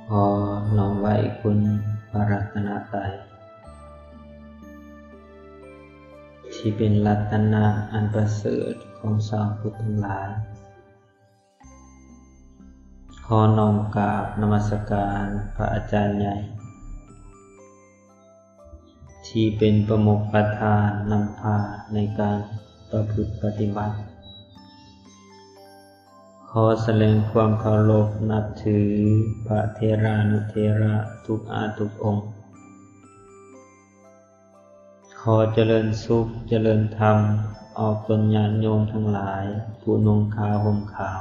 ຂໍນ້ອມໄຫວ້ຄຸນພະລັດຕະນະໄຕ ທີ່ເປັນລັດຕະນະອັນປະເສີດຂອງຊາວພຸດທັງຫຼາຍ. ຂໍນ້ອມກາບນະມັດສະການພະອາຈານໃຫຍ່ ທີ່ເປັນປະມຸກປະທານນຳພາໃນການປະພຶດປະຕິບັດ. ຂໍສະແດງຄວາມເຄົາລົບນັບຖືພະເຖລານຸເຖລະທຸກອາທຸກອົງ. ຂໍຈະເລີນສຸກຈະເລີນທຳອອກຕົນຍາດໂຍມທັງຫຼາຍຜູ້ນຸ່ງຂາວຫົ່ມຂາວ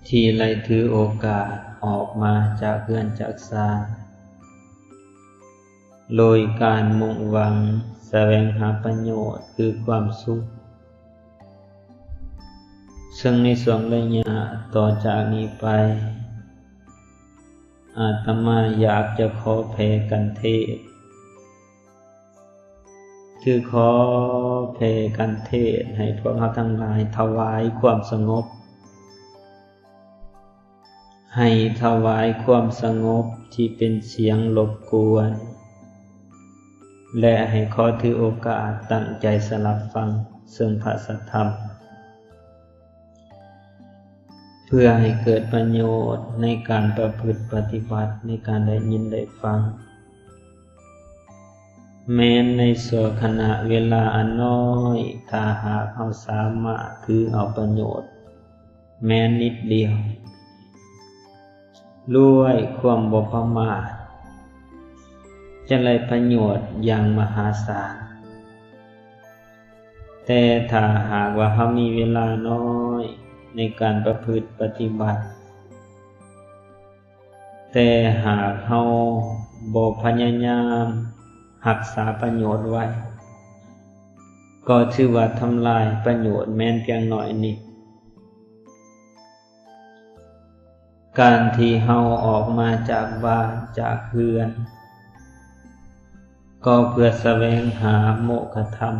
ທີ່ໄດ້ຖືໂອກາດອອກມາຈາກເຮືອນຈາກຊານ ໂດຍການມຸ່ງຫວັງສະແຫວງຫາປະໂຫຍດຄືຄວາມສຸກ. ເຊິ່ງໃນຊ່ວງໄລຍະຕໍ່ຈາກນີ້ໄປ ອາດຕະມາຢາກຈະຂໍແຜ່ກັນເທດ ຄືຂໍແຜ່ກັນເທດໃຫ້ພວກເຮົາທັງຫຼາຍຖວາຍຄວາມສະຫງົບ ໃຫ້ຖວາຍຄວາມສະຫງົບທີ່ເປັນສຽງລົບກວນ ແລະ ໃຫ້ຂໍຖືໂອກາດຕັ້ງໃຈສະດັບຟັງເຊິ່ງພະສັດທຳ ເພື່ອໃຫ້ເກີດປະໂຫຍດໃນການປະພຶດປະຕິບັດ ໃນການໄດ້ຍິນໄດ້ຟັງ. ແມ່ນໃນຊົ່ວຂະນະເວລາອັນນ້ອຍ, ຖ້າຫາກເຮົາສາມາດຖືເອົາປະໂຫຍດແມ້ນນິດດຽວ ດ້ວຍຄວາມບໍ່ປະໝາດ ຈະໄດ້ປະໂຫຍດຢ່າງມະຫາສານ. ແຕ່ຖ້າຫາກວ່າເຮົາມີເວລານ້ອຍໃນການປະພຶດປະຕິບັດ, ແຕ່ຫາກເຮົາບໍ່ພະຍາຍາມຮັກສາປະໂຫຍດໄວ້, ກໍຖືວ່າທຳລາຍປະໂຫຍດແມ່ນພຽງໜ້ອຍນິດ. ການທີ່ເຮົາອອກມາຈາກບ້ານຈາກເຮືອນ ກໍເພື່ອສະແຫວງຫາໂມກຂະທຳ,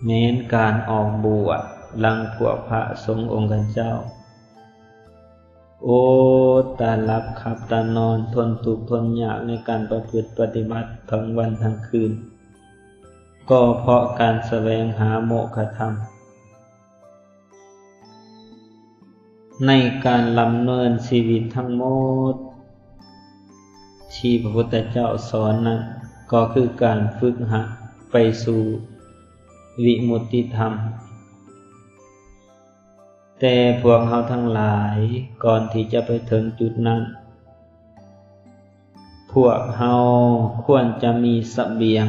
ແມ່ນການອອກບວດຫຼັງພວກພະສົງອົງຄະເຈົ້າ. ອົດຕາຫຼັບຂັບຕານອນ, ທົນທຸກທົນຍາກໃນການປະພຶດປະຕິບັດທັງວັນທັງຄືນ, ກໍເພາະການສະແຫວງຫາໂມກຂະທຳ. ໃນການດຳເນີນຊີວິດທັງໝົດທີ່ພະພຸດທະເຈົ້າສອນນັ້ນ ກໍຄືການຝຶກຫັດໄປສູ່ວິມຸດຕິທຳ. ແຕ່ພວກເຮົາທັງຫຼາຍ ກ່ອນທີ່ຈະໄປເຖິງຈຸດນັ້ນ, ພວກເຮົາຄວນຈະມີສະບຽງ,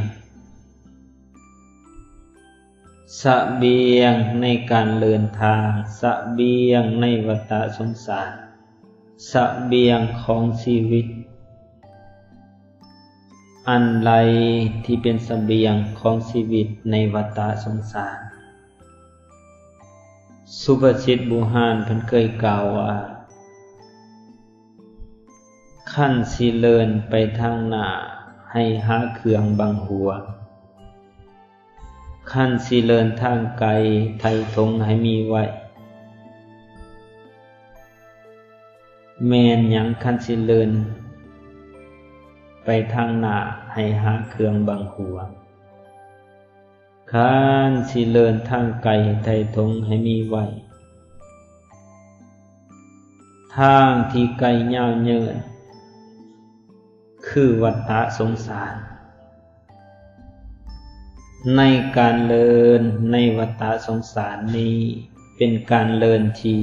ສະບຽງໃນການເດີນທາງ, ສະບຽງໃນວັດຕະສົງສານ, ສະບຽງຂອງຊີວິດ. ອັນໃດທີ່ເປັນສະບຽງຂອງຊີວິດໃນວັດຕະສົງສານ? ສຸພາສິດບູຮານເພິ່ນເຄີຍກ່າວວ່າ, ຄັນຊິເດີນໄປທາງໜ້າ ໃຫ້ຫາເຄື່ອງບັງຫົວ, ຄັນຊິເດີນທາງໄກ ໄຖ່ຖົງໃຫ້ມີໄວ້. ແມ່ນຫຍັງຄັນຊິເດີນໄປທາງໜ້າ ໃຫ້ຫາເຄື່ອງບັງຫົວ? ຄັນຊິເດີນທາງໄກ ໄຖ່ຖົງໃຫ້ມີໄວ້. ທາງທີ່ໄກຍາວເຍີນ ຄືວັດຕະສົງສານ. ໃນການເດີນໃນວັດຕະສົງສານນີ້ ເປັນການເດີນທີ່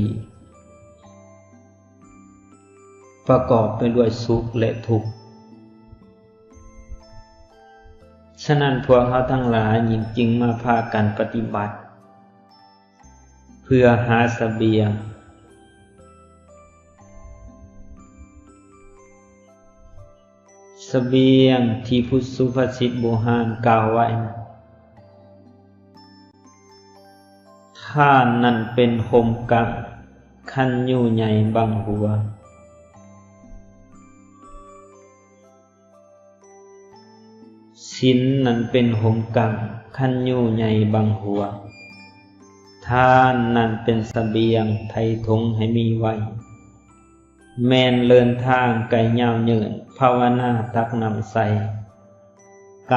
ປະກອບໄປດ້ວຍສຸກ ແລະ ທຸກ. ສະນັ້ນ ພວກເຮົາທັງຫຼາຍຈຶ່ງມາພາກັນປະຕິບັດ ເພື່ອຫາສະບຽງ, ສະບຽງທີ່ຜູ້ສຸພາສິດບູຮານກ່າວໄວ້, ທານນັ້ນເປັນຮົ່ມກັ້ງ ຄັນຍູ້ໃຫຍ່ບັງຫົວ. ສິນນັ້ນເປັນຮົ່ມກັ້ງ ຄັນຍູ້ໃຫຍ່ບັງຫົວ. ທ ທານນັ້ນເປັນສະບຽງ ໄຖ່ຖົງໃຫ້ມີໄວ້ ແມ່ນເດີນທາງໄກຍາວເຍີນ ພາວະນາຕັກນ້ຳໃສ່ ໄກ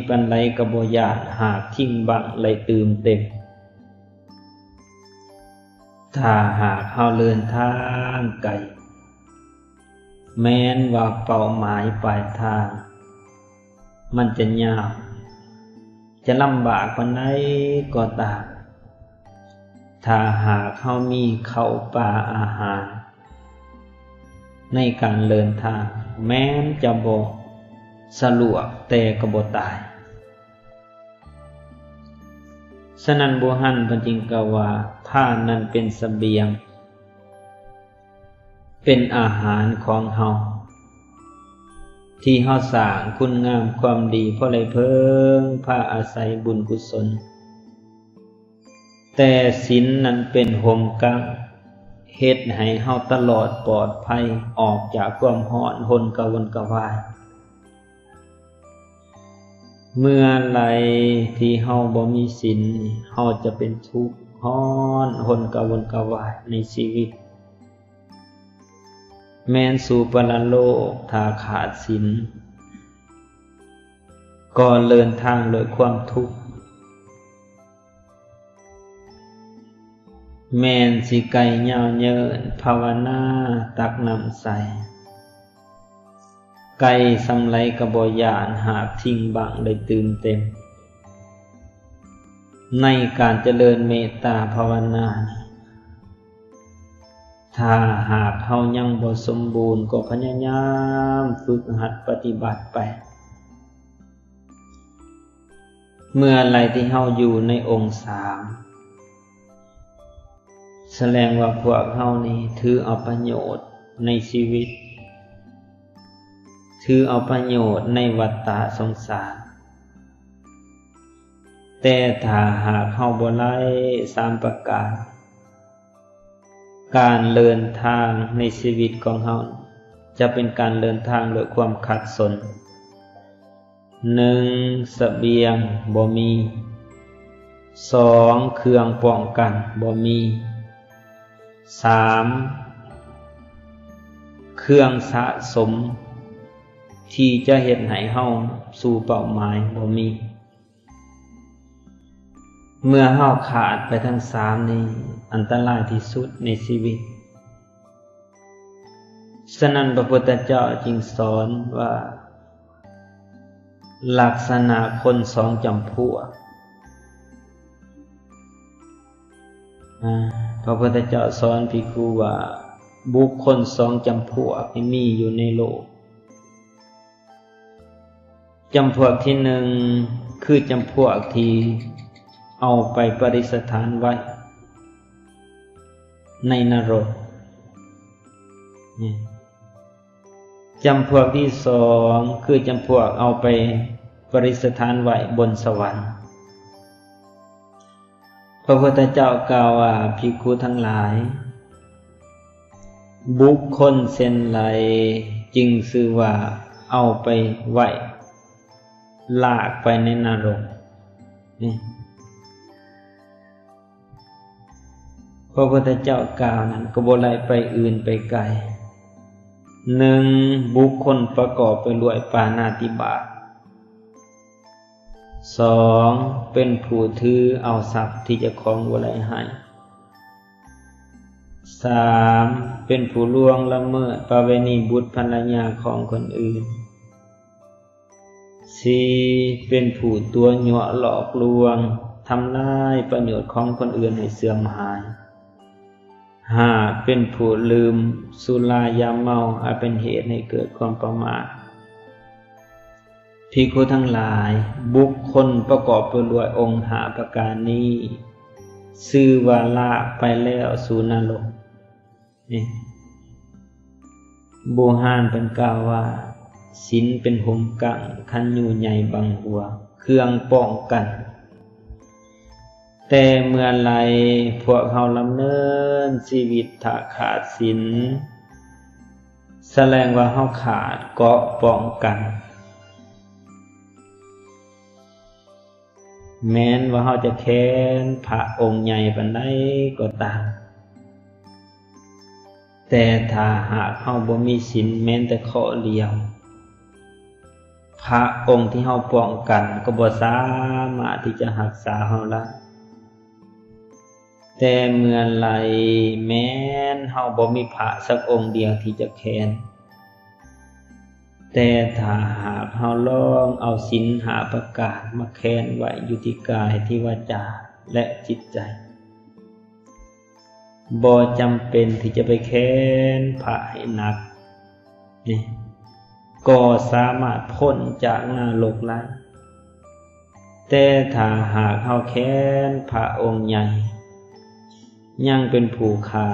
ປານໃດກໍບໍ່ຢ້ານ ຫາກຖິ້ມບັ້ງໄດ້ຕື່ມເຕັມ. ຖ້າຫາກເຮົາເດີນທາງໄກ ແມ່ນວ່າເປົ້າໝາຍປາຍທາງມັນຈະຍາວ ຈະລຳບາກປານໃດກໍຕາມ ຖ້າຫາກເຮົາມີເຂົ້າປາອາຫານໃນການເດີນທາງ ແມ່ນຈະບໍ່ສະດວກແຕ່ກໍບໍ່ຕາຍ. ສະນັ້ນບູຮັນເພິ່ນຈຶ່ງກ່າວວ່າ ທານນັ້ນເປັນສະບຽງ ເປັນອາຫານຂອງເຮົາ ທີ່ເຮົາສ້າງຄຸນງາມຄວາມດີ ເພາະໄດ້ເພິ່ງພາອາໄສບຸນກຸສົນ ແຕ່ສິນນັ້ນເປັນຮົ່ມກັ້ງ ເຮັດໃຫ້ເຮົາຕະຫຼອດປອດໄພ ອອກຈາກຄວາມຮ້ອນຮົນກະວົນກະວາຍ. ເມື່ອໃດທີ່ເຮົາບໍ່ມີສິນ ເຮົາຈະເປັນທຸກຮ້ອນຮົນກະວົນກະວາຍໃນຊີວິດ ແມ່ນສູ່ປະລະໂລກ ຖ້າຂາດສິນ ກໍເດີນທາງດ້ວຍຄວາມທຸກ ແມ່ນຊິໄກຍາວເຍີນ ພາວະນາຕັກນ້ຳໃສ່ ໄກສ່ຳໃດກໍບໍ່ຢ້ານ ຫາກຖິ້ມບັ້ງໄດ້ຕື່ມເຕັມ. ໃນການຈະເລີນເມດຕາພາວະນານີ້ ຖ້າຫາກເຮົາຍັງບໍ່ສົມບູນ ກໍພະຍາຍາມຝຶກຫັດປະຕິບັດໄປ. ເມື່ອໃດທີ່ເຮົາຢູ່ໃນອົງສາມ ສະແດງວ່າພວກເຮົານີ້ຖືເອົາປະໂຫຍດໃນຊີວິດ ຖືເອົາປະໂຫຍດໃນວັດຕະສົງສານ. ແຕ່ຖ້າຫາກເຮົາບໍ່ໄດ້ສາມປະການ ການເດີນທາງໃນຊີວິດຂອງເຮົາ ຈະເປັນການເດີນທາງດ້ວຍຄວາມຂັດສົນ. ໜຶ່ງ ສະບຽງບໍ່ມີ. ສອງ ເຄື່ອງປ້ອງກັນບໍ່ມີ. ສາມ ເຄື່ອງສະສົມທີ່ຈະເຮັດໃຫ້ເຮົາສູ່ເປົ້າໝາຍບໍ່ມີ. ເມື່ອເຮົາຂາດໄປທັງສາມນີ້ ອັນຕະລາຍທີ່ສຸດໃນຊີວິດ. ສະນັ້ນ ພະພຸດທະເຈົ້າຈຶ່ງສອນວ່າ ລັກສະນະຄົນສອງຈຳພວກ ອາ ພະພຸດທະເຈົ້າສອນພິກຂຸວ່າ ບຸກຄົນສອງຈຳພວກນີ້ມີຢູ່ໃນໂລກ. ຈຳພວກທີໜຶ່ງ ຄືຈຳພວກທີ່ເອົາໄປປະດິດສະຖານໄວ້ໃນນະລົກ. ຈຳພວກທີສອງ ຄືຈຳພວກເອົາໄປປະດິດສະຖານໄວ້ບົນສະຫວັນ. ພະພຸດທະເຈົ້າກ່າວວ່າ ພິກຂຸທັງຫຼາຍ, ບຸກຄົນເຊັ່ນໃດຈຶ່ງຊື່ວ່າເອົາໄປໄວ້ ລາກໄປໃນນະລົກ. ນີ້ ພະພຸດທະເຈົ້າກ່າວນັ້ນກໍບໍ່ໄດ້ໄປອື່ນໄປໄກ. ໜຶ່ງ ບຸກຄົນປະກອບໄປດ້ວຍປານາຕິບາດ. ສອງ ເປັນຜູ້ຖືເອົາຊັບທີ່ເຈົ້າຂອງບໍ່ໄດ້ໃຫ້. ສາມ ເປັນຜູ້ລ່ວງລະເມີດປະເວນີບຸດພັນລະຍາຂອງຄົນອື່ນ. ສີ່ ເປັນຜູ້ຕົວະຍົວະຫຼອກລວງ ທຳລາຍປະໂຫຍດຂອງຄົນອື່ນໃຫ້ເສື່ອມຫາຍ. ຫ້າ ເປັນຜູ້ດື່ມສຸລາຢາເມົາ ອັນເປັນເຫດໃຫ້ເກີດຄວາມປະໝາດ. ພິກຂຸທັງຫຼາຍ, ບຸກຄົນປະກອບໄປດ້ວຍອົງຫ້າປະການນີ້ ຊື່ວ່າລາກໄປແລ້ວສູ່ນະລົກ. ນີ້ ບູຮານເພິ່ນກ່າວວ່າ ສິນເປັນຮົ່ມກັ້ງ ຄັນຍູ້ໃຫຍ່ບັງຫົວ ເຄື່ອງປ້ອງກັນ. ແຕ່ເມື່ອໃດພວກເຮົາດຳເນີນຊີວິດຖ້າຂາດສິນ ສະແດງວ່າເຮົາຂາດເກາະປ້ອງກັນ. ແມ່ນວ່າເຮົາຈະແຄ້ນພະອົງໃຫຍ່ປານໃດກໍຕາມ, ແຕ່ຖ້າຫາກເຮົາບໍ່ມີສິນແມ້ນແຕ່ຂໍ້ດຽວ, ພະອົງທີ່ເຮົາປ້ອງກັນກໍບໍ່ສາມາດທີ່ຈະຮັກສາເຮົາໄດ້. ແຕ່ເມື່ອໃດແມ່ນເຮົາບໍ່ມີພະສັກອົງດຽວທີ່ຈະແຄ້ນ, ແຕ່ຖ້າຫາກເຮົາລອງເອົາສິນຫ້າປະການມາແຄ້ນໄວ້ຢູ່ທີ່ກາຍ, ທີ່ວາຈາ ແລະ ຈິດໃຈ, ບໍ່ຈຳເປັນທີ່ຈະໄປແຄ້ນພະໃຫ້ໜັກ, ນີ້ ກໍສາມາດພົ້ນຈາກນະລົກໄດ້. ແຕ່ຖ້າຫາກເຮົາແຄ້ນພະອົງໃຫຍ່ ຍັງເປັນຜູ້ຂ້າ,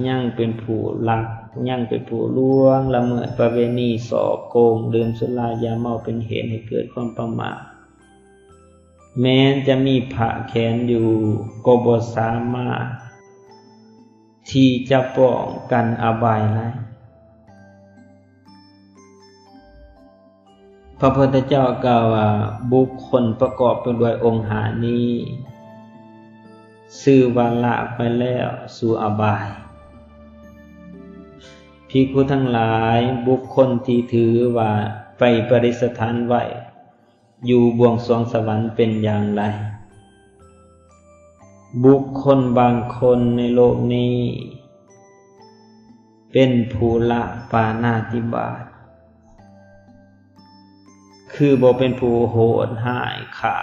ຍັງເປັນຜູ້ລັກ, ຍັງເປັນຜູ້ລ່ວງລະເມີດປະເວນີ, ສໍ້ໂກງ, ດື່ມສຸລາຢາເມົາເປັນເຫດໃຫ້ເກີດຄວາມປະໝາດ, ແມ່ນຈະມີພະແຂນຢູ່ ກໍບໍ່ສາມາດທີ່ຈະປ້ອງກັນອະບາຍໄດ້. ພະພຸດທະເຈົ້າກ່າວວ່າ ບຸກຄົນປະກອບໄປດ້ວຍອົງຫ້ານີ້ ຊື່ວ່າລະໄປແລ້ວສູ່ອະບາຍ. ພິກຂຸທັງຫຼາຍ, ບຸກຄົນທີ່ຖືວ່າໄປປະດິດສະຖານໄວ້ຢູ່ບວງສວງສະຫວັນເປັນຢ່າງໃດ? ບຸກຄົນບາງຄົນໃນໂລກນີ້ ເປັນຜູ້ລະປານາຕິບາດ, ຄືບໍ່ເປັນຜູ້ໂຫດຮ້າຍຂ້າ,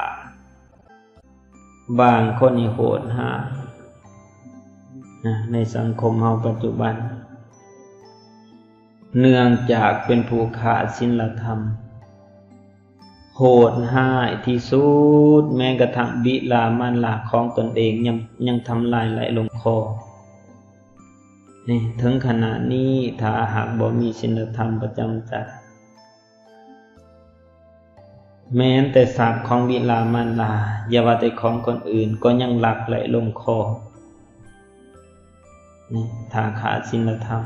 ບາງຄົນນີ້ໂຫດຮ້າຍນະ ໃນສັງຄົມເຮົາປັດຈຸບັນ, ເນື່ອງຈາກເປັນຜູ້ຂາດສິນລະທຳ. ໂຫດຮ້າຍທີ່ສຸດ, ແມ້ກະທັ່ງບິລາມານລາຂອງຕົນເອງຍັງ, ຍັງທຳລາຍໄລ່ລົງຄໍ. ນີ້, ເຖິງຂະນະນີ້, ຖ້າຫາກບໍ່ມີສິນລະທຳປະຈຳໃຈ, ແມ່ນແຕ່ຊັບຂອງບິລາມານລາ, ຢ່າວ່າແຕ່ຂອງຄົນອື່ນ, ກໍຍັງລັກໄລ່ລົງຄໍ. ນີ້, ຖ້າຂາດສິນລະທຳ.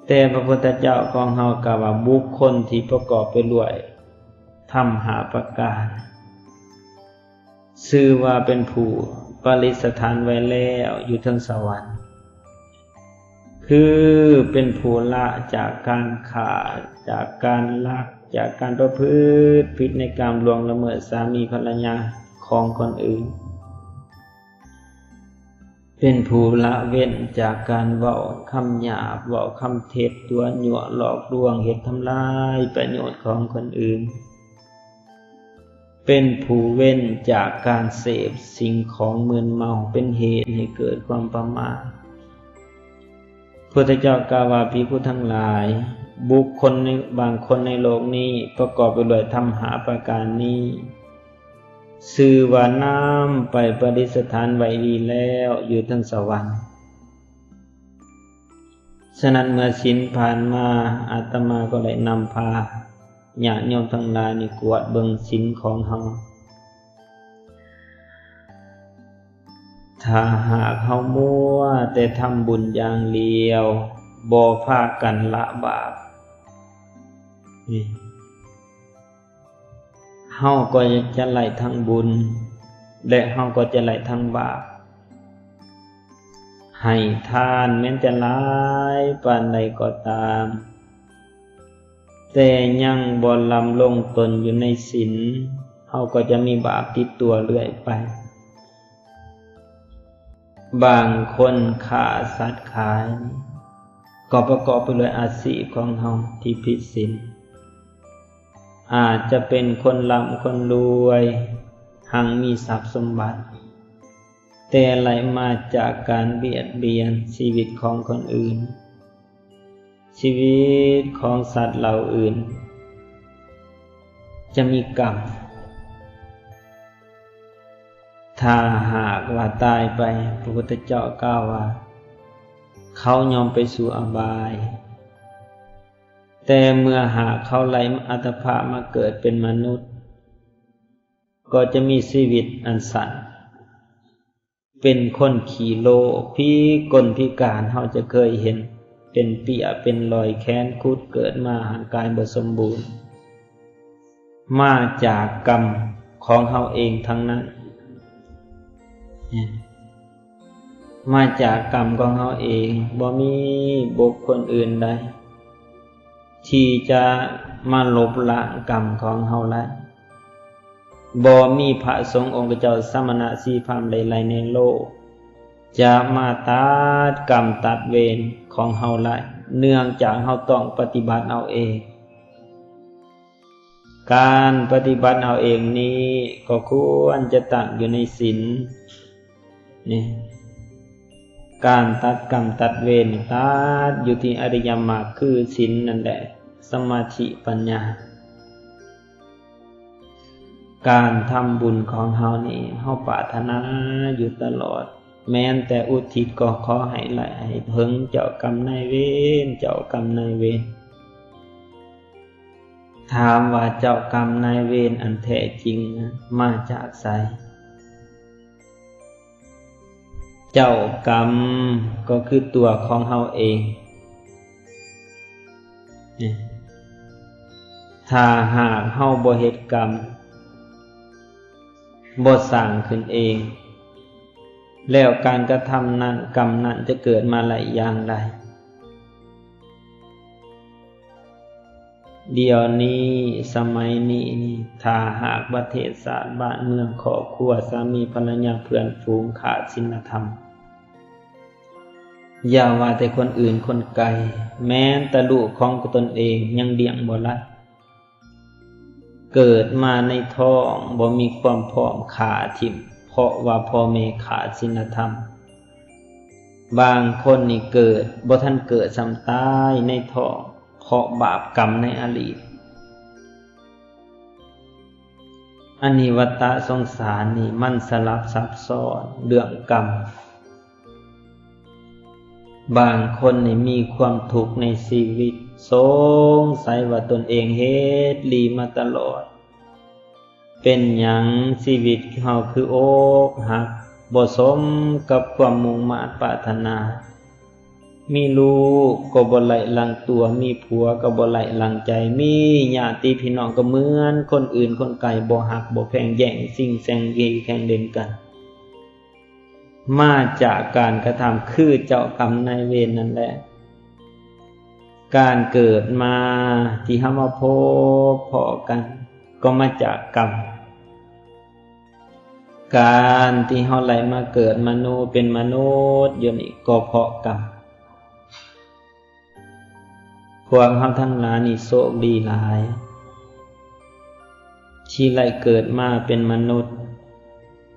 ແຕ່ພະພຸດທະເຈົ້າຂອງເຮົາກ່າວວ່າ ບຸກຄົນທີ່ປະກອບໄປດ້ວຍທຳຫ້າປະການ ຊື່ວ່າເປັນຜູ້ປະດິດສະຖານໄວ້ແລ້ວຢູ່ເທິງສະຫວັນ, ຄືເປັນຜູ້ລະຈາກການຂ້າ, ຈາກການລັກ, ຈາກການປະພຶດຜິດໃນກາມລ່ວງລະເມີດສາມີພັນລະຍາຂອງຄົນອື່ນ. ເປັນຜູ້ລະເວັ້ນຈາກການເວົ້າຄຳຫຍາບ, ເວົ້າຄຳເທັດ, ຕົວະຍົວະ, ຫຼອກລວງ, ເຮັດທຳລາຍປະໂຫຍດຂອງຄົນອື່ນ. ເປັນຜູ້ເວັ້ນຈາກການເສບສິ່ງຂອງມຶນເມົາ, ເປັນເຫດໃຫ້ເກີດຄວາມປະໝາດ. ພຸດທະເຈົ້າກ່າວວ່າ, ພິກຂຸທັງຫຼາຍ, ບຸກຄົນໃນ, ບາງຄົນໃນໂລກນີ້ປະກອບໄປດ້ວຍທຳຫ້າປະການນີ້. ຊື່ວ່ານຳໄປປະດິດສະຖານໄວ້ດີແລ້ວຢູ່ເທິງສະຫວັນ. ສະນັ້ນເມື່ອສິນຜ່ານມາ, ອາດຕະມາກໍໄດ້ນຳພາຍາດໂຍມທັງຫຼາຍນີ້ກວດເບິ່ງສິນຂອງເຮົາ. ຖ້າຫາກເຮົາມົວແຕ່ທຳບຸນຢ່າງດຽວ, ບໍ່ພາກັນລະບາບ, ນີ້ ເຮົາກໍຈະໄດ້ທັງບຸນ ແລະ ເຮົາກໍຈະໄດ້ທັງບາບ. ໃຫ້ທານແມ່ນຈະຫຼາຍປານໃດກໍຕາມ, ແຕ່ຍັງບໍ່ດຳລົງຕົນຢູ່ໃນສິນ, ເຮົາກໍຈະມີບາບຕິດຕົວເລື້ອຍໄປ. ບາງຄົນຂ້າສັດຂາຍ ກໍປະກອບໄປດ້ວຍອາຊີບຂອງເຮົາທີ່ຜິດສິນ. ອາດຈະເປັນຄົນລ່ຳຄົນລວຍ, ຮັ່ງມີຊັບສົມບັດ, ແຕ່ໄຫຼມາຈາກການບຽດບຽນຊີວິດຂອງຄົນອື່ນ. ຊີວິດຂອງສັດເຫຼົ່າອື່ນຈະມີກຳ. ຖ້າຫາກວ່າຕາຍໄປ, ພະພຸດທະເຈົ້າກ່າວວ່າ ເຂົາຍ່ອມໄປສູ່ອະບາຍ. ແຕ່ເມື່ອຫາກເຂົາໄດ້ອັດຕະພາບມາເກີດເປັນມະນຸດ, ກໍຈະມີຊີວິດອັນສັ້ນ. ເປັນຄົນຂີ້ໂລ, ພິກົນພິການເຮົາຈະເຄີຍເຫັນ, ເປັນເປ້ຍເປັນລອຍ, ແຂນຂຸດ, ເກີດມາຮ່າງກາຍບໍ່ສົມບູນ, ມາຈາກກຳ ຂອງເຮົາເອງທັງນັ້ນ ມາຈາກກຳຂອງເຮົາເອງ, ບໍ່ມີບຸກຄົນອື່ນໃດທີ່ຈະມາລົບລ້າງກຳຂອງເຮົາໄດ້. ບໍ່ມີພະສົງອົງຄະເຈົ້າ, ສະມະນະ ຊີພາມໃດໆໃນໂລກ ຈະມາຕັດກຳຕັດເວນຂອງເຮົາໄດ້, ເນື່ອງຈາກເຮົາຕ້ອງປະຕິບັດເອົາເອງ. ການປະຕິບັດເອົາເອງນີ້ກໍຄວນຈະຕັ້ງຢູ່ໃນສິນ. ນີ້ ການຕັດກຳຕັດເວນ ຕັດຢູ່ທີ່ອະລິຍະມັກ ຄືສິນນັ້ນແຫຼະ, ສະມາທິປັນຍາ. ການທຳບຸນຂອງເຮົານີ້ ເຮົາປາດຖະໜາຢູ່ຕະຫຼອດ, ແມ່ນແຕ່ອຸທິດກໍຂໍໃຫ້ໄຫຼໃຫ້ເຖິງເຈົ້າກຳນາຍເວນ, ເຈົ້າກຳນາຍເວນ. ຖາມວ່າເຈົ້າກຳນາຍເວນອັນແທ້ຈິງນະ ມາຈາກໃສ? ເຈົ້າກຳກໍຄືຕົວຂອງເຮົາເອງ. ຖ້າຫາກເຮົາບໍ່ເຮັດກຳ, ບໍ່ສ້າງຂຶ້ນເອງ, ແລ້ວການກະທຳນັ້ນ, ກຳນັ້ນຈະເກີດມາໄດ້ຢ່າງໃດ? ດຽວນີ້ ສະໄໝນີ້ນີ້ ຖ້າຫາກປະເທດຊາດບ້ານເມືອງຄອບຄົວ ສາມີພັນລະຍາ ເພື່ອນຝູງຂາດສິນລະທຳ, ຢ່າວ່າແຕ່ຄົນອື່ນຄົນໄກ, ແມ່ນແຕ່ລູກຂອງຕົນເອງຍັງລ້ຽງບໍ່ໄດ້. ເກີດມາໃນທ້ອງບໍ່ມີຄວາມພ້ອມຂ້າຖິ້ມ ເພາະວ່າພໍ່ແມ່ຂາດສິນລະທຳ. ບາງຄົນນີ້ເກີດ ບໍ່ທັນເກີດຊ້ຳ ຕາຍໃນທ້ອງ ເພາະບາບກຳໃນອະດີດ. ອັນນີ້ວັດຕະສົງສານນີ້ມັນສະຫຼັບຊັບຊ້ອນເລື່ອງກຳ. ບາງຄົນນີ້ມີຄວາມທຸກໃນຊີວິດ, ສົງໄສວ່າຕົນເອງເຮັດດີມາຕະຫຼອດ. ເປັນຫຍັງຊີວິດເຮົາຄືອົກຫັກ, ບໍ່ສົມກັບຄວາມມຸ່ງມາດປາດຖະໜາ? ມີລູກກໍບໍ່ໄດ້ດັ່ງຕົວ, ມີຜົວກໍບໍ່ໄດ້ດັ່ງໃຈ, ມີຍາດຕິພີ່ນ້ອງກໍເໝືອນຄົນອື່ນຄົນໄກ, ບໍ່ຮັກບໍ່ແພງ, ແຍ່ງຊິງແຊງດີແຂ່ງເດັ່ນກັນ. ມາຈາກການກະທຳຄືເຈົ້າກຳນາຍເວນນັ້ນແຫຼະ. ການເກີດມາທີ່ເຮົາມາພົບພໍ້ກັນກໍມາຈາກກຳ. ການທີ່ເຮົາໄດ້ມາເກີດມະໂນເປັນມະນຸດຢູ່ນີ້ກໍເພາະກຳ. ພວກເຮົາທັງຫຼາຍນີ້ໂຊກດີຫຼາຍ ທີ່ໄດ້ເກີດມາເປັນມະນຸດ,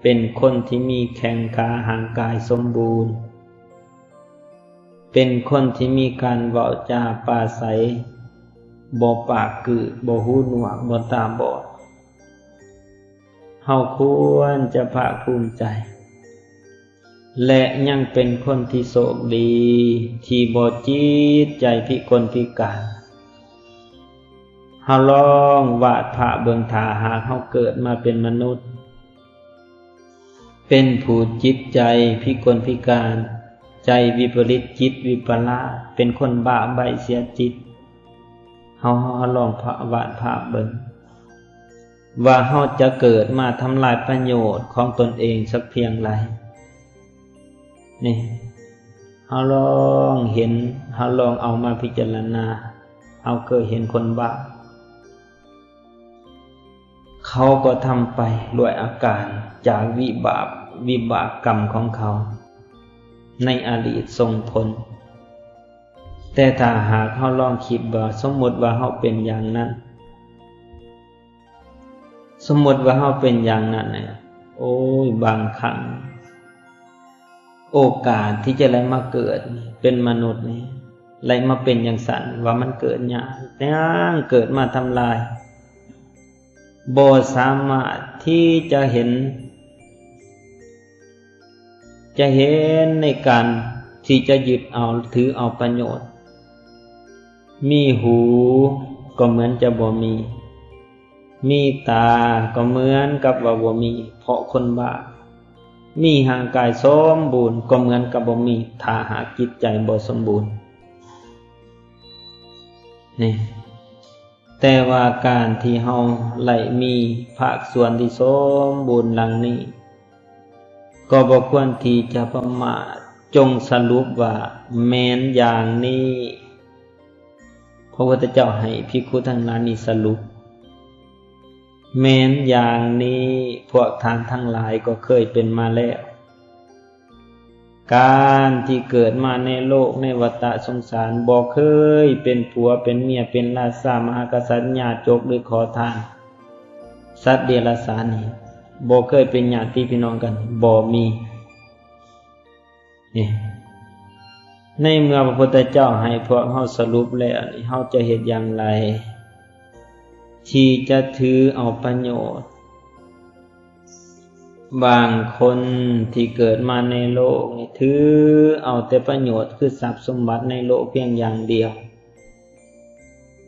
ເປັນຄົນທີ່ມີແຂ້ງຂາຮ່າງກາຍສົມບູນ, ເປັນຄົນທີ່ມີການເວົ້າຈາປາໄສ, ບໍ່ປາກກືດ, ບໍ່ຫູໜວກ, ບໍ່ຕາບອດ. ເຮົາຄວນຈະພາກພູມໃຈ ແລະ ຍັງເປັນຄົນທີ່ໂຊກດີທີ່ບໍ່ຈິດໃຈພິກົນພິການ. ເຮົາລອງວາດພາບເບິ່ງ, ຖ້າຫາກເຮົາເກີດມາເປັນມະນຸດ, ເປັນຜູ້ຈິດໃຈພິກົນພິການ, ໃຈວິປະລິດ, ຈິດວິປະລາດ, ເປັນຄົນບ້າໃບ້ເສຍຈິດ, ເຮົາ, ເຮົາ, ເຮົາລອງວາດພາບເບິ່ງ. ວ່າເຮົາຈະເກີດມາທຳລາຍປະໂຫຍດຂອງຕົນເອງສັກພຽງໃດ. ນີ້ ເຮົາລອງເຫັນ, ເຮົາລອງເອົາມາພິຈາລະນາ, ເຮົາເຄີຍເຫັນຄົນບ້າ, ເຂົາກໍທຳໄປດ້ວຍອາການຈາກວິບາກ, ວິບາກກຳຂອງເຂົາໃນອະດີດສົ່ງຜົນ. ແຕ່ຖ້າຫາກເຮົາລອງຄິດວ່າ, ສົມມຸດວ່າເຮົາເປັນຢ່າງນັ້ນ, ສົມມຸດວ່າເຮົາເປັນຢ່າງນັ້ນນະ, ໂອ້ຍ, ບາງຄັ້ງໂອກາດທີ່ຈະໄດ້ມາເກີດເປັນມະນຸດນີ້, ໄດ້ມາເປັນຈັ່ງຊັ້ນ, ວ່າມັນເກີດຍາກ, ຍັງເກີດມາທຳລາຍ, ບໍ່ສາມາດທີ່ຈະເຫັນ ຈະເຫັນໃນການທີ່ຈະຍຶດເອົາ, ຖືເອົາປະໂຫຍດ. ມີຫູກໍເໝືອນຈະບໍ່ມີ, ມີຕາກໍເໝືອນກັບວ່າບໍ່ມີ ເພາະຄົນບ້າ. ມີຮ່າງກາຍສົມບູນກໍເໝືອນກັບບໍ່ມີ ຖ້າຫາກຈິດໃຈບໍ່ສົມບູນ. ນີ້ ແຕ່ວ່າການທີ່ເຮົາໄດ້ມີພາກສ່ວນທີ່ສົມບູນດັ່ງນີ້ ກໍບໍ່ຄວນທີ່ຈະປະໝາດ, ຈົ່ງສະຫຼຸບວ່າແມ່ນຢ່າງນີ້. ພະພຸດທະເຈົ້າໃຫ້ພິກຂຸທັງຫຼາຍນີ້ສະຫຼຸບ, ແມ່ນຢ່າງນີ້, ພວກທ່ານທັງຫຼາຍກໍເຄີຍເປັນມາແລ້ວ. ການທີ່ເກີດມາໃນໂລກໃນວັດຕະສົງສານ ບໍ່ເຄີຍເປັນຜົວເປັນເມຍ ເປັນລາຊາມະຫາກະສັດ ຍາຈົກ ຫຼື ຂໍທານ ສັດເດຍລະສານນີ້ ບໍ່ເຄີຍເປັນຍາດຕິພີ່ນ້ອງກັນ ບໍ່ມີ. ນີ້ ໃນເມື່ອພະພຸດທະເຈົ້າໃຫ້ພວກເຮົາສະຫຼຸບແລ້ວນີ້ ເຮົາຈະເຮັດຢ່າງໃດທີ່ຈະຖືເອົາປະໂຫຍດ? ບາງຄົນທີ່ເກີດມາໃນໂລກນີ້ ຖືເອົາແຕ່ປະໂຫຍດ ຄືຊັບສົມບັດໃນໂລກພຽງຢ່າງດຽວ,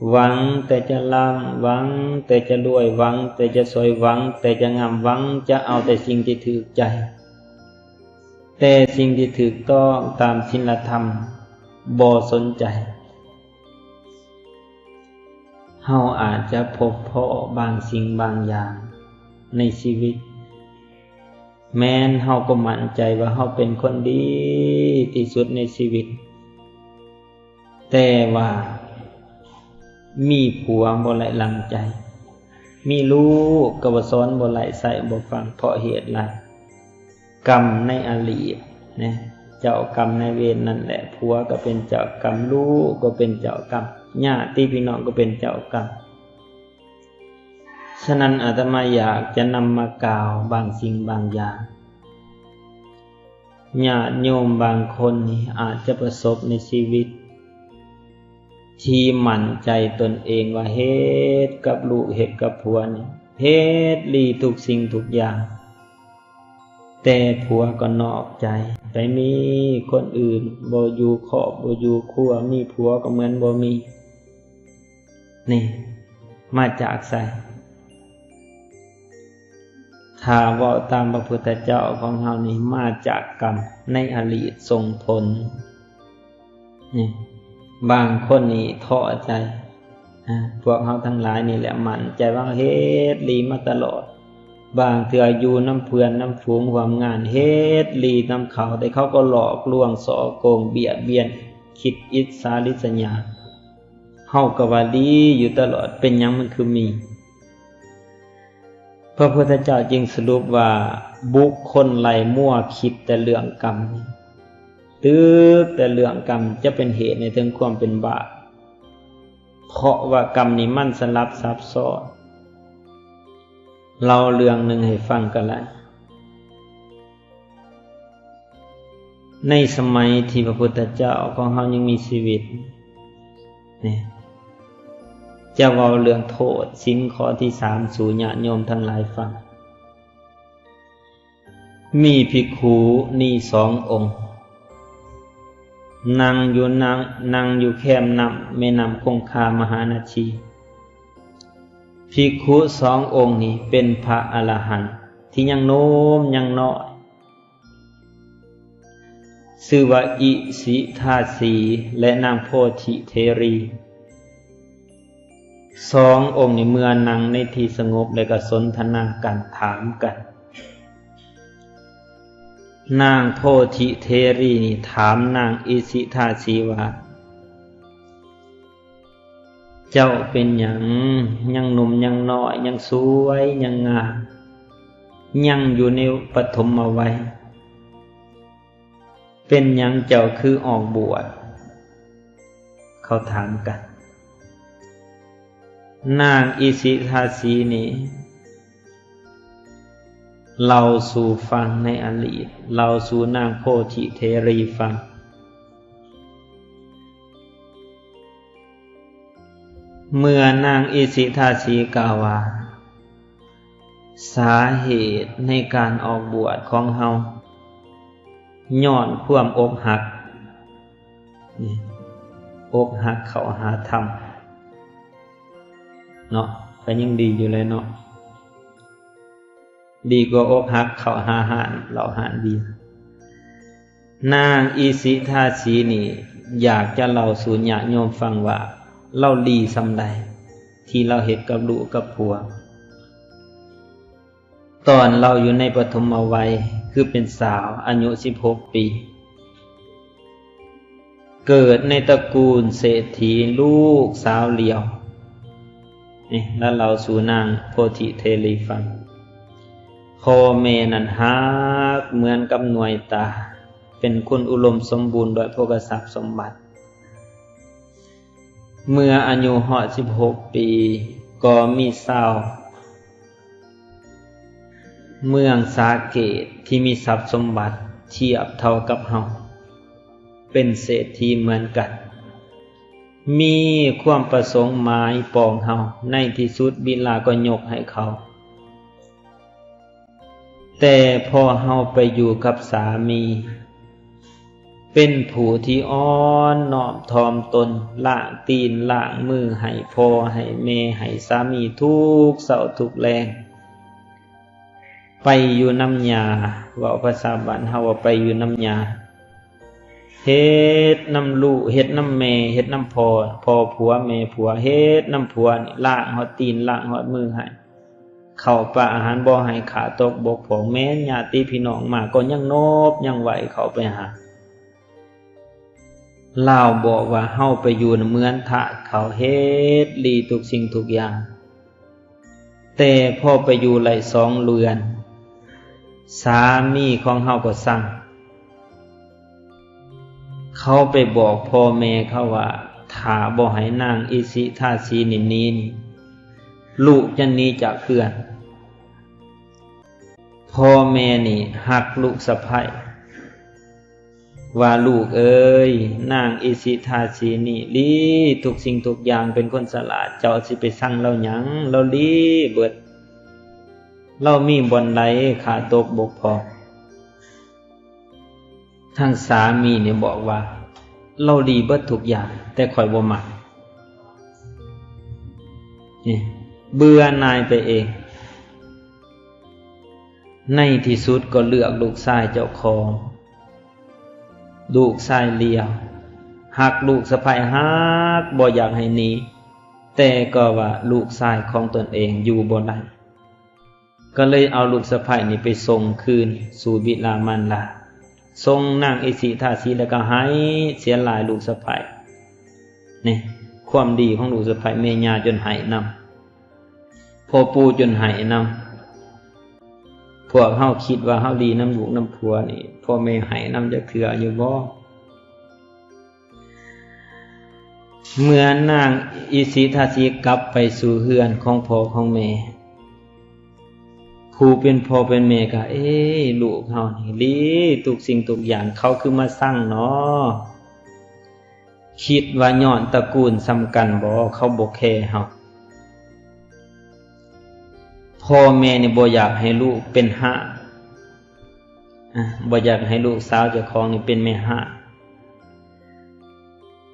ຫວັງແຕ່ຈະລ່ຳ, ຫວັງແຕ່ຈະລວຍ, ຫວັງແຕ່ຈະສວຍ, ຫວັງແຕ່ຈະງາມ, ຫວັງຈະເອົາແຕ່ສິ່ງທີ່ຖືກໃຈ, ແຕ່ສິ່ງທີ່ຖືກຕ້ອງຕາມສິນລະທຳ, ບໍ່ສົນໃຈ. ເຮົາອາດຈະພົບພໍ້ບາງສິ່ງບາງຢ່າງໃນຊີວິດ, ແມ່ນເຮົາກໍໝັ້ນໃຈວ່າເຮົາເປັນຄົນດີທີ່ສຸດໃນຊີວິດ, ແຕ່ວ່າມີຜົວບໍ່ໄດ້ດັ່ງໃຈ, ມີລູກກໍບໍ່ສອນບໍ່ໄດ້ ໃຊ້ບໍ່ຟັງ ເພາະເຫດໃດ? ກຳໃນອະດີດນະ, ເຈົ້າກຳນາຍເວນນັ້ນແຫຼະ, ຜົວກໍເປັນເຈົ້າກຳ, ລູກກໍເປັນເຈົ້າກຳ, ຍາດຕິພີ່ນ້ອງກໍເປັນເຈົ້າກຳ. ສະນັ້ນ ອາດຕະມາຢາກຈະນຳມາກ່າວບາງສິ່ງບາງຢ່າງ. ຍາດໂຍມບາງຄົນນີ້ອາດຈະປະສົບໃນຊີວິດ ທີ່ໝັ້ນໃຈຕົນເອງວ່າເຮັດກັບລູກເຮັດກັບຜົວນີ້ ເຮັດດີທຸກສິ່ງທຸກຢ່າງ, ແຕ່ຜົວກໍນອກໃຈໄປມີຄົນອື່ນ, ບໍ່ຢູ່ຄອບບໍ່ຢູ່ຄົວ, ມີຜົວກໍເໝືອນບໍ່ມີ. ນີ້ມາຈາກໃສ? ຖ້າເວົ້າຕາມພະພຸດທະເຈົ້າຂອງເຮົານີ້ ມາຈາກກຳໃນອະດີດສົ່ງຜົນ. ນີ້ ບາງຄົນນີ້ທໍ້ໃຈ, ອາ ພວກເຮົາທັງຫຼາຍນີ້ແຫຼະໝັ້ນໃຈວ່າເຮັດດີມາຕະຫຼອດ, ບາງເທື່ອຢູ່ນຳເພື່ອນນຳຝູງຮ່ວມງານ ເຮັດດີນຳເຂົາ, ແຕ່ເຂົາກໍຫຼອກລວງສໍ້ໂກງບຽດບຽນ, ຄິດອິດສາລິດສະຫຍາ, ເຮົາກໍວ່າດີຢູ່ຕະຫຼອດ, ເປັນຫຍັງມັນຄືມີ? ພະພຸດທະເຈົ້າຈຶ່ງສະຫຼຸບວ່າ ບຸກຄົນໄຫຼມົວຄິດແຕ່ເລື່ອງກຳ, ຕຶກແຕ່ເລື່ອງກຳ ຈະເປັນເຫດໃຫ້ເຖິງຄວາມເປັນບາບ, ເພາະວ່າກຳນີ້ມັນສະຫຼັບຊັບຊ້ອນ. ເລົ່າເລື່ອງໜຶ່ງໃຫ້ຟັງກໍໄດ້. ໃນສະໄໝທີ່ພະພຸດທະເຈົ້າຂອງເຮົາຍັງມີຊີວິດນີ້ ຈະເວົ້າເລື່ອງໂທດສິນຂໍ້ທີສາມສູ່ຍາດໂຍມທັງຫຼາຍຟັງ. ມີພິກຂຸນີສອງອົງ ນັ່ງຢູ່ ນັ່ງ ນັ່ງຢູ່ແຄມນ້ຳ ແມ່ນ້ຳຄົງຄາມະຫານະທີ. ພິກຂຸສອງອົງນີ້ເປັນພະອະລະຫັນທີ່ຍັງໜຸ່ມຍັງນ້ອຍ ຊື່ວ່າອິສິທາສີ ແລະ ນາງໂພທິເທຣີ. ສອງອົງນີ້ເມື່ອນັ່ງໃນທີ່ສະຫງົບ ແລະ ກໍສົນທະນາກັນ ຖາມກັນ. ນາງໂພທິເທຣີນີ້ຖາມນາງອິສິທາສີວ່າ ເຈົ້າເປັນຫຍັງຍັງໜຸ່ມຍັງນ້ອຍ ຍັງສວຍຍັງງາມ ຍັງຢູ່ໃນປະຖົມມະໄວ ເປັນຫຍັງເຈົ້າຄືອອກບວດ? ເຂົາຖາມກັນ. ນາງອິສິທາສີນີ້ ເລົ່າສູ່ຟັງໃນອະດີດ ເລົ່າສູ່ນາງໂພທິເທຣີຟັງ. ເມື່ອນາງອິສິທາສີກ່າວວ່າ ສາເຫດໃນການອອກບວດຂອງເຮົາ ຍ້ອນຄວາມອົກຫັກ. ນີ້ ອົກຫັກເຂົ້າຫາທຳເນາະ ກໍຍັງດີຢູ່ແຫຼະເນາະ. ດີກວ່າອົກຫັກເຂົ້າຫາຮ້ານເຫຼົ້າຮ້ານເບຍ. ນາງອິສິທາສີນີ້ຢາກຈະເລົ່າສູ່ຍາດໂຍມຟັງວ່າ ລາວດີສ່ຳໃດ ທີ່ລາວເຮັດກັບລູກກັບຜົວ. ຕອນລາວຢູ່ໃນປະຖົມມະໄວ ຄືເປັນສາວອາຍຸສິບຫົກປີ ເກີດໃນຕະກູນເສດຖີ ລູກສາວຫຼ້ຽວ. ນີ້ລາວເລົ່າສູ່ນາງໂພທິເທລີຟັງ. ພໍ່ແມ່ນັ້ນຮັກເໝືອນກັບໜ່ວຍຕາ, ເປັນຄົນອຸດົມສົມບູນດ້ວຍໂພກະຊັບສົມບັດ. ເມື່ອອາຍຸຮອດສິບຫົກປີ ກໍມີຊາວເມືອງສາເກດທີ່ມີຊັບສົມບັດທຽບເທົ່າກັບເຮົາ ເປັນເສດຖີເໝືອນກັນ ມີຄວາມປະສົງໝາຍປອງເຮົາ. ໃນທີ່ສຸດ ບິດາກໍຍົກໃຫ້ເຂົາ. ແຕ່ພໍເຮົາໄປຢູ່ກັບສາມີ ເປັນຜູ້ທີ່ອ່ອນນ້ອມຖ່ອມຕົນ, ລ້າງຕີນລ້າງມືໃຫ້ພໍ່ໃຫ້ແມ່, ໃຫ້ສາມີທຸກເຊົ້າທຸກແລງ. ໄປຢູ່ນຳຍ່າ, ເວົ້າພາສາບ້ານເຮົາວ່າໄປຢູ່ນຳຍ່າ, ເຮັດນຳລູກ, ເຮັດນຳແມ່, ເຮັດນຳພໍ່, ພໍ່ຜົວແມ່ຜົວ, ເຮັດນຳຜົວນີ້, ລ້າງຮອດຕີນ, ລ້າງຮອດມືໃຫ້. ເຂົ້າປາອາຫານບໍ່ໃຫ້ຂາດຕົກບົກຜ່ອງ, ແມ່ນຍາດຕິພີ່ນ້ອງມາກໍຍັງໂນບຍັງໄຫວ້ເຂົ້າໄປຫາ. ລາວບອກວ່າເຮົາໄປຢູ່ນຳເຮືອນທາດເຂົາ, ເຮັດດີທຸກສິ່ງທຸກຢ່າງ. ແຕ່ພໍໄປຢູ່ໄດ້ສອງເດືອນ, ສາມີຂອງເຮົາກໍສັ່ງ. ເຂົາໄປບອກພໍ່ແມ່ເຂົາວ່າ ຖ້າບໍ່ໃຫ້ນາງອິຊິທາສີນີ້ໜີນີ້ ລູກຈະໜີຈາກເຮືອນ. ພໍ່ແມ່ນີ້ຮັກລູກສະໃພ້ ວ່າ ລູກເອີຍ, ນາງອິຊິທາສີນີ້ດີທຸກສິ່ງທຸກຢ່າງ, ເປັນຄົນສະຫຼາດ, ເຈົ້າຊິໄປຊັງລາວຫຍັງ? ລາວດີເບິດ, ລາວມີບ່ອນໃດຂາດຕົກບົກຜ່ອງ. ທາງສາມີນີ້ບອກວ່າ ລາວດີເບິດທຸກຢ່າງ, ແຕ່ຂ້ອຍບໍ່ມັກ. ນີ້ ເບື່ອໜ່າຍໄປເອງ. ໃນທີ່ສຸດກໍເລືອກລູກຊາຍເຈົ້າຂອງ, ລູກຊາຍຫຼ້ຽວ, ຮັກລູກສະໃພ້, ຮັກບໍ່ຢາກໃຫ້ໜີ, ແຕ່ກໍວ່າລູກຊາຍຂອງຕົນເອງຢູ່ບໍ່ໄດ້. ກໍເລີຍເອົາລູກສະໃພ້ນີ້ໄປສົ່ງຄືນສູ່ບິດາມານດາ, ສົ່ງນາງອິຊິທາສີແລ້ວກໍໄຫ້ເສຍຫຼາຍລູກສະໃພ້. ນີ້ ຄວາມດີຂອງລູກສະໃພ້, ແມ່ຍ່າຈົນໄຫ້ນຳ, ພໍ່ປູ່ຈົນໄຫ້ນຳ. ພວກເຮົາຄິດວ່າເຮົາດີນຳລູກນຳຜົວນີ້, ພໍ່ແມ່ໄຫ້ນຳຈັກເທື່ອຢູ່ບໍ່? ເມື່ອນາງອິຊິທາສີກັບໄປສູ່ເຮືອນຂອງພໍ່ຂອງແມ່, ຜູ້ເປັນພໍ່ເປັນແມ່ກໍ ເອ ລູກເຮົານີ້ດີທຸກສິ່ງທຸກຢ່າງ, ເຂົາຄືມາຊັງເນາະ? ຄິດວ່າຍ້ອນຕະກູນສ່ຳກັນບໍ? ເຂົາບໍ່ແຄເຮົາ. ພໍ່ແມ່ນີ້ບໍ່ຢາກໃຫ້ລູກເປັນຮ້ານ, ອາ ບໍ່ຢາກໃຫ້ລູກສາວເຈົ້າຂອງນີ້ເປັນແມ່ຮ້ານ,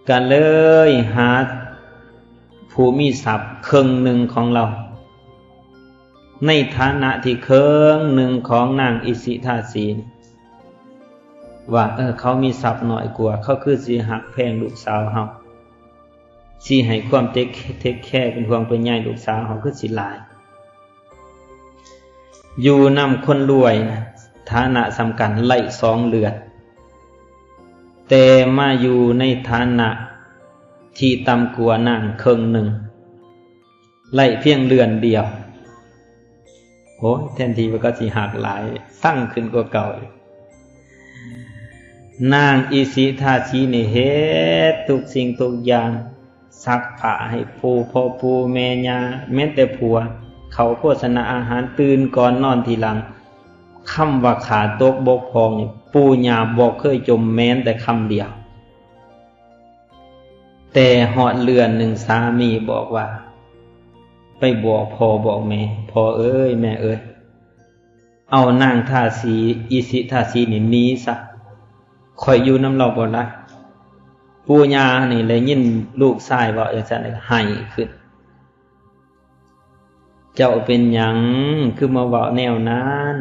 ກໍເລີຍຫາຜູ້ມີຊັບເຄິ່ງໜຶ່ງຂອງລາວ ໃນຖານະທີ່ເຄິ່ງໜຶ່ງຂອງນາງອິຊິທາສີ ວ່າ ເອີ ເຂົາມີຊັບໜ້ອຍກວ່າ, ເຂົາຄືຊິຮັກແພງລູກສາວເຮົາ, ຊິໃຫ້ຄວາມເທກ ເທກແຄ ເປັນຫ່ວງເປັນໃຍລູກສາວເຮົາຄືຊິຫຼາຍ. ຢູ່ນຳຄົນລວຍນະ ຖານະສ່ຳກັນໄດ້ສອງເດືອນ, ແຕ່ມາຢູ່ໃນຖານະທີ່ຕ່ຳກວ່ານາງເຄິ່ງໜຶ່ງ ໄດ້ພຽງເດືອນດຽວ. ໂອ້ຍ ແທນທີ່ວ່າເຂົາຊິຮັກຫຼາຍ, ຊັງຂຶ້ນກວ່າເກົ່າອີກ. ນາງອິຊິທາສີນີ້ເຮັດທຸກສິ່ງທຸກຢ່າງ, ຊັກຜ້າໃຫ້ຜູ້ ພໍ່ປູ່ແມ່ຍ່າ, ແມ່ນແຕ່ຜົວ, ເຂົ້າໂພຊະນາອາຫານ, ຕື່ນກ່ອນນອນທີຫຼັງ. ຄຳວ່າຂາດຕົກບົກຜ່ອງນີ້ ປູ່ຍ່າບໍ່ເຄີຍຈົ່ມແມ່ນແຕ່ຄຳດຽວ. ແຕ່ຮອດເດືອນໜຶ່ງ ສາມີບອກວ່າ ໄປບອກພໍ່ບອກແມ່, ພໍ່ເອີຍ ແມ່ເອີຍ, ເອົານາງທາສີ ອິຊິທາສີນີ້ໜີຊະ, ຂ້ອຍຢູ່ນຳລາວບໍ່ໄດ້. ປູ່ຍ່ານີ້ໄດ້ຍິນລູກຊາຍເວົ້າຈັ່ງຊັ້ນ ໄຫ້ຂຶ້ນ. ເຈົ້າເປັນຫຍັງຄືມາເວົ້າແນວນັ້ນ?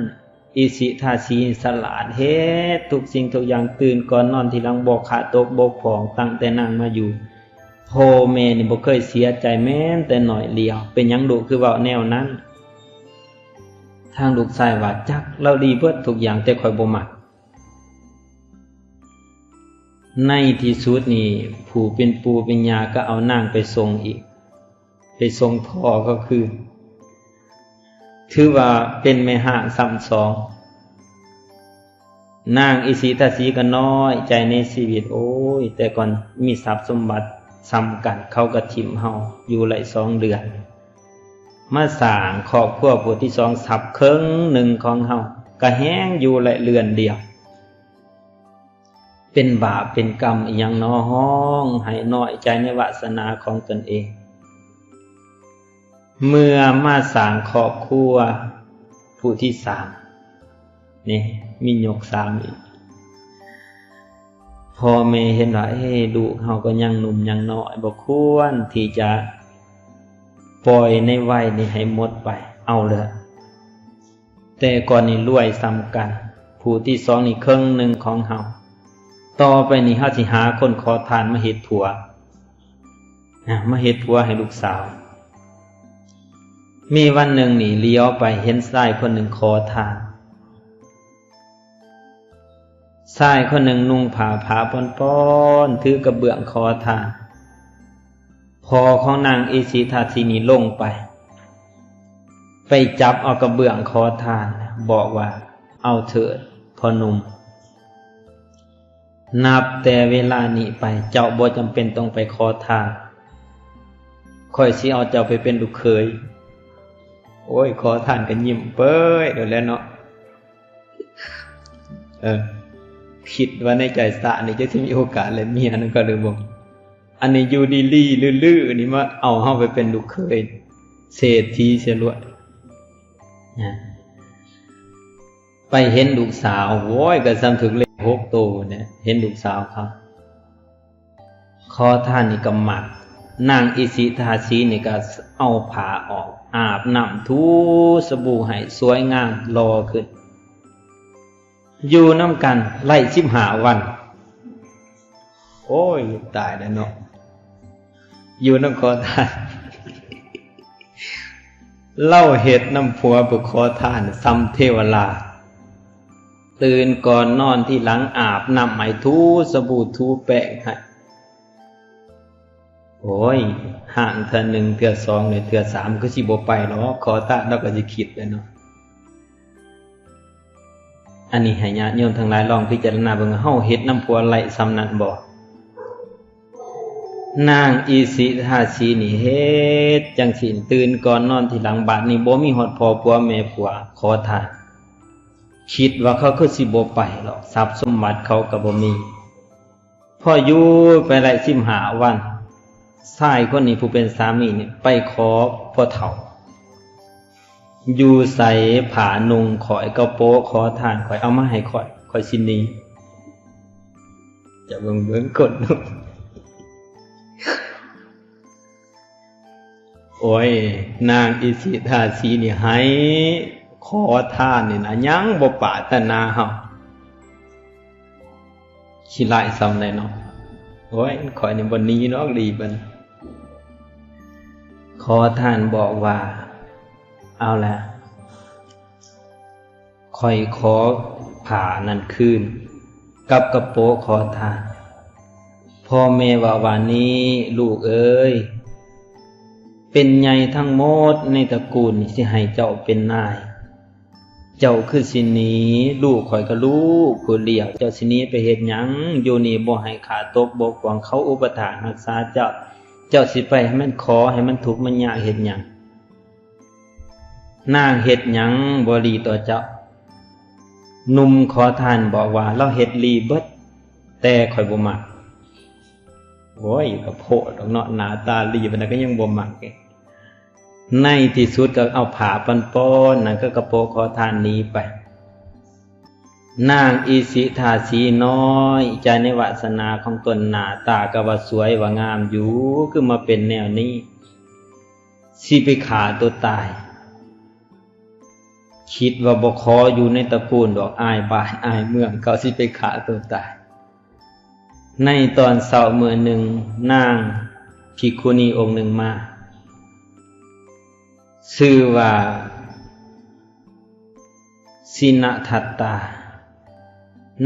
ອິຊິທາສີສະຫຼາດ, ເຮັດທຸກສິ່ງທຸກຢ່າງ, ຕື່ນກ່ອນນອນທີຫຼັງ, ບໍ່ຂາດຕົກບົກຜ່ອງ, ຕັ້ງແຕ່ນາງມາຢູ່ ພໍ່ແມ່ນີ້ບໍ່ເຄີຍເສຍໃຈແມ້ນແຕ່ໜ້ອຍດຽວ. ເປັນຫຍັງລູກຄືເວົ້າແນວນັ້ນ? ທາງລູກຊາຍວ່າ ຈັກ ລາວດີເບິດທຸກຢ່າງ ແຕ່ຂ້ອຍບໍ່ມັກ. ໃນທີ່ສຸດນີ້ ຜູ້ເປັນປູ່ເປັນຍ່າກໍເອົານາງໄປສົ່ງອີກ ໄປສົ່ງພໍ່ເຂົາຄືນ. ຖືວ່າເປັນແມ່ຮ້າງຊ້ຳສອງ. ນາງອິສິທາສີກໍນ້ອຍໃຈໃນຊີວິດ. ໂອ້ຍ ແຕ່ກ່ອນມີຊັບສົມບັດສ່ຳກັນ ເຂົາກໍຖິ້ມເຮົາຢູ່ໄດ້ສອງເດືອນ. ມາສ້າງຄອບຄົວຜູ້ທີສອງ ຊັບເຄິ່ງໜຶ່ງຂອງເຮົາ ກໍແຮງຢູ່ໄດ້ເດືອນດຽວ. ເປັນບາບເປັນກຳອີ່ຫຍັງນໍ ຮ້ອງໄຫ້ນ້ອຍໃຈໃນວາສະໜາຂອງຕົນເອງ. ເມື່ອມາສ້າງຄອບຄົວຜູ້ທີສາມ ນີ້ມີຍົກສາມອີກ. ພໍ່ແມ່ເຫັນວ່າ ເອີ ລູກເຮົາກໍຍັງໜຸ່ມຍັງນ້ອຍ ບໍ່ຄວນທີ່ຈະປ່ອຍໃນໄວນີ້ໃຫ້ໝົດໄປ. ເອົາເລີຍ ແຕ່ກ່ອນນີ້ລວຍສ່ຳກັນ ຜູ້ທີສອງນີ້ເຄິ່ງໜຶ່ງຂອງເຮົາ. ຕໍ່ໄປນີ້ເຮົາຊິຫາຄົນຂໍທານມາເຮັດຜົວ ນະ ມາເຮັດຜົວໃຫ້ລູກສາວ. ມີວັນໜຶ່ງນີ້ ຫຼຽວໄປເຫັນຊາຍຄົນໜຶ່ງຂໍທານ. ຊາຍຄົນໜຶ່ງນຸ່ງຜ້າຜາປ່ອນໆ ຖືກະເບື້ອງຂໍທານ. ພໍ່ຂອງນາງອິສິທາສີນີ້ລົງໄປ ໄປຈັບເອົາກະເບື້ອງຂໍທານ ບອກວ່າ ເອົາເຖີດພໍ່ໜຸ່ມ ນັບແຕ່ເວລານີ້ໄປ ເຈົ້າບໍ່ຈຳເປັນຕ້ອງໄປຂໍທານ. ຂ້ອຍຊິເອົາເຈົ້າໄປເປັນລູກເຂີຍ. ໂອ້ຍ ຂໍທານກໍຍິ້ມເປີຍໂດດແລ້ວເນາະ. ເອີ ຄິດວ່າໃນໃຈຊາດນີ້ ຈັກຊິມີໂອກາດໄດ້ເມຍນຳເຂົາຫຼືບໍ່. ອັນນີ້ຢູ່ດີໆ ລືໆ ນີ້ມາເອົາເຮົາໄປເປັນລູກເຂີຍເສດຖີເສຍລວດນະ. ໄປເຫັນລູກສາວ ໂອ້ຍ ກໍສ່ຳຖືກເລກຫົກໂຕແຫຼະ ເຫັນລູກສາວເຂົາ. ຂໍທານນີ້ກໍມັກ ນາງອິສິທາສີນີ້ກໍເອົາຜ້າອອກ ອາບນ້ຳຖູສະບູໃຫ້ ສວຍງາມຫຼໍ່ຂຶ້ນ. ຢູ່ນຳກັນໄດ້ສິບຫ້າວັນ. ໂອ້ຍ ຕາຍແລ້ວເນາະ ຢູ່ນຳຂໍທານ. ລາວເຮັດນຳຜົວຜູ້ຂໍທານສ່ຳເທວະລາດ. ຕື່ນກ່ອນນອນທີຫຼັງ ອາບນ້ຳໃຫ້ ຖູສະບູ ຖູແປ້ງໃຫ້. ໂອ້ຍ ຫ້າງເທື່ອໜຶ່ງ ເທື່ອສອງ ແລະ ເທື່ອສາມ ຄືຊິບໍ່ໄປດອກ ຂໍທານ ລາວກໍຊິຄິດແຫຼະເນາະ. ອັນນີ້ໃຫ້ຍາດໂຍມທັງຫຼາຍລອງພິຈາລະນາເບິ່ງ ເຮົາເຮັດນຳຜົວໄດ້ສ່ຳນັ້ນບໍ່? ນາງອິສິທາສີນີ້ເຮັດຈັ່ງຊີ້ ຕື່ນກ່ອນນອນທີຫຼັງ ບາດນີ້ບໍ່ມີຮອດພໍ່ຜົວແມ່ຜົວ ຂໍທານ. ຄິດວ່າເຂົາຄືຊິບໍ່ໄປດອກ ຊັບສົມບັດເຂົາກໍບໍ່ມີ. ພໍຢູ່ໄປໄດ້ສິບຫ້າວັນ ຊາຍຄົນນີ້ຜູ້ເປັນສາມີນີ້ໄປຂໍພໍ່ເຖົ້າ ຢູ່ໃສຜ້ານຸ່ງຂ້ອຍ ກະໂປະຂໍທານຂ້ອຍ ເອົາມາໃຫ້ຂ້ອຍ ຂ້ອຍຊິໜີ. ຈະເບິ່ງ ເບິ່ງຄົນ ໂອ້ຍ ນາງອິສິທາສີນີ້ໃຫ້ ຂໍທານນີ້ນະ ຍັງບໍ່ປາດຖະໜາເຮົາ ຂີ້ຮ້າຍສ່ຳໃດເນາະ. ໂອ້ຍ ຂ້ອຍນີ້ບໍ່ໜີດອກ ດີປານນັ້ນ. ຂໍທານບອກວ່າ ເອົາລະ ຂ້ອຍຂໍຜ້ານັ້ນຄືນກັບກະໂປະຂໍທານ. ພໍ່ແມ່ເວົ້າວ່ານີ້ ລູກເອີຍ ເປັນໃຫຍ່ທັງໝົດໃນຕະກູນນີ້ ຊິໃຫ້ເຈົ້າເປັນນາຍ ເຈົ້າຄືຊິໜີ. ລູກຂ້ອຍກໍລູກຜູ້ດຽວ ເຈົ້າຊິໜີໄປເຮັດຫຍັງ? ຢູ່ນີ້ບໍ່ໃຫ້ຂາຕົກບົກຜ່ອງ ເຂົາອຸປະຖາກຮັກສາເຈົ້າ ເຈົ້າຊິໄປໃຫ້ມັນຂໍ ໃຫ້ມັນທຸກມັນຍາກເຮັດຫຍັງ? ນາງເຮັດຫຍັງບໍ່ດີຕໍ່ເຈົ້າ? ໜຸ່ມຂໍທານບອກວ່າ ລາວເຮັດດີເບິດ ແຕ່ຂ້ອຍບໍ່ມັກ. ໂອ້ຍ ກໍໂພດດອກເນາະ ໜ້າຕາດີປານໃດກໍຍັງບໍ່ມັກ. ໃນທີ່ສຸດກໍເອົາຜ້າປອນໆນັ້ນກັບກະໂປະຂໍທານໜີໄປ. ນາງອິສິທາສີນ້ອຍໃຈໃນວາສະໜາຂອງຕົນ ໜ້າຕາກໍວ່າສວຍວ່າງາມຢູ່ ຄືມາເປັນແນວນີ້. ຊິໄປຂ້າຕົວຕາຍ. ຄິດວ່າບໍ່ຂໍຢູ່ໃນຕະກູນດອກ ອາຍບ້ານອາຍເມືອງ ເຂົາຊິໄປຂ້າຕົວຕາຍ. ໃນຕອນເຊົ້າມື້ໜຶ່ງ ນາງ ພິກຂຸນີອົງໜຶ່ງມາ ຊື່ວ່າ ສິນະທັດຕາ,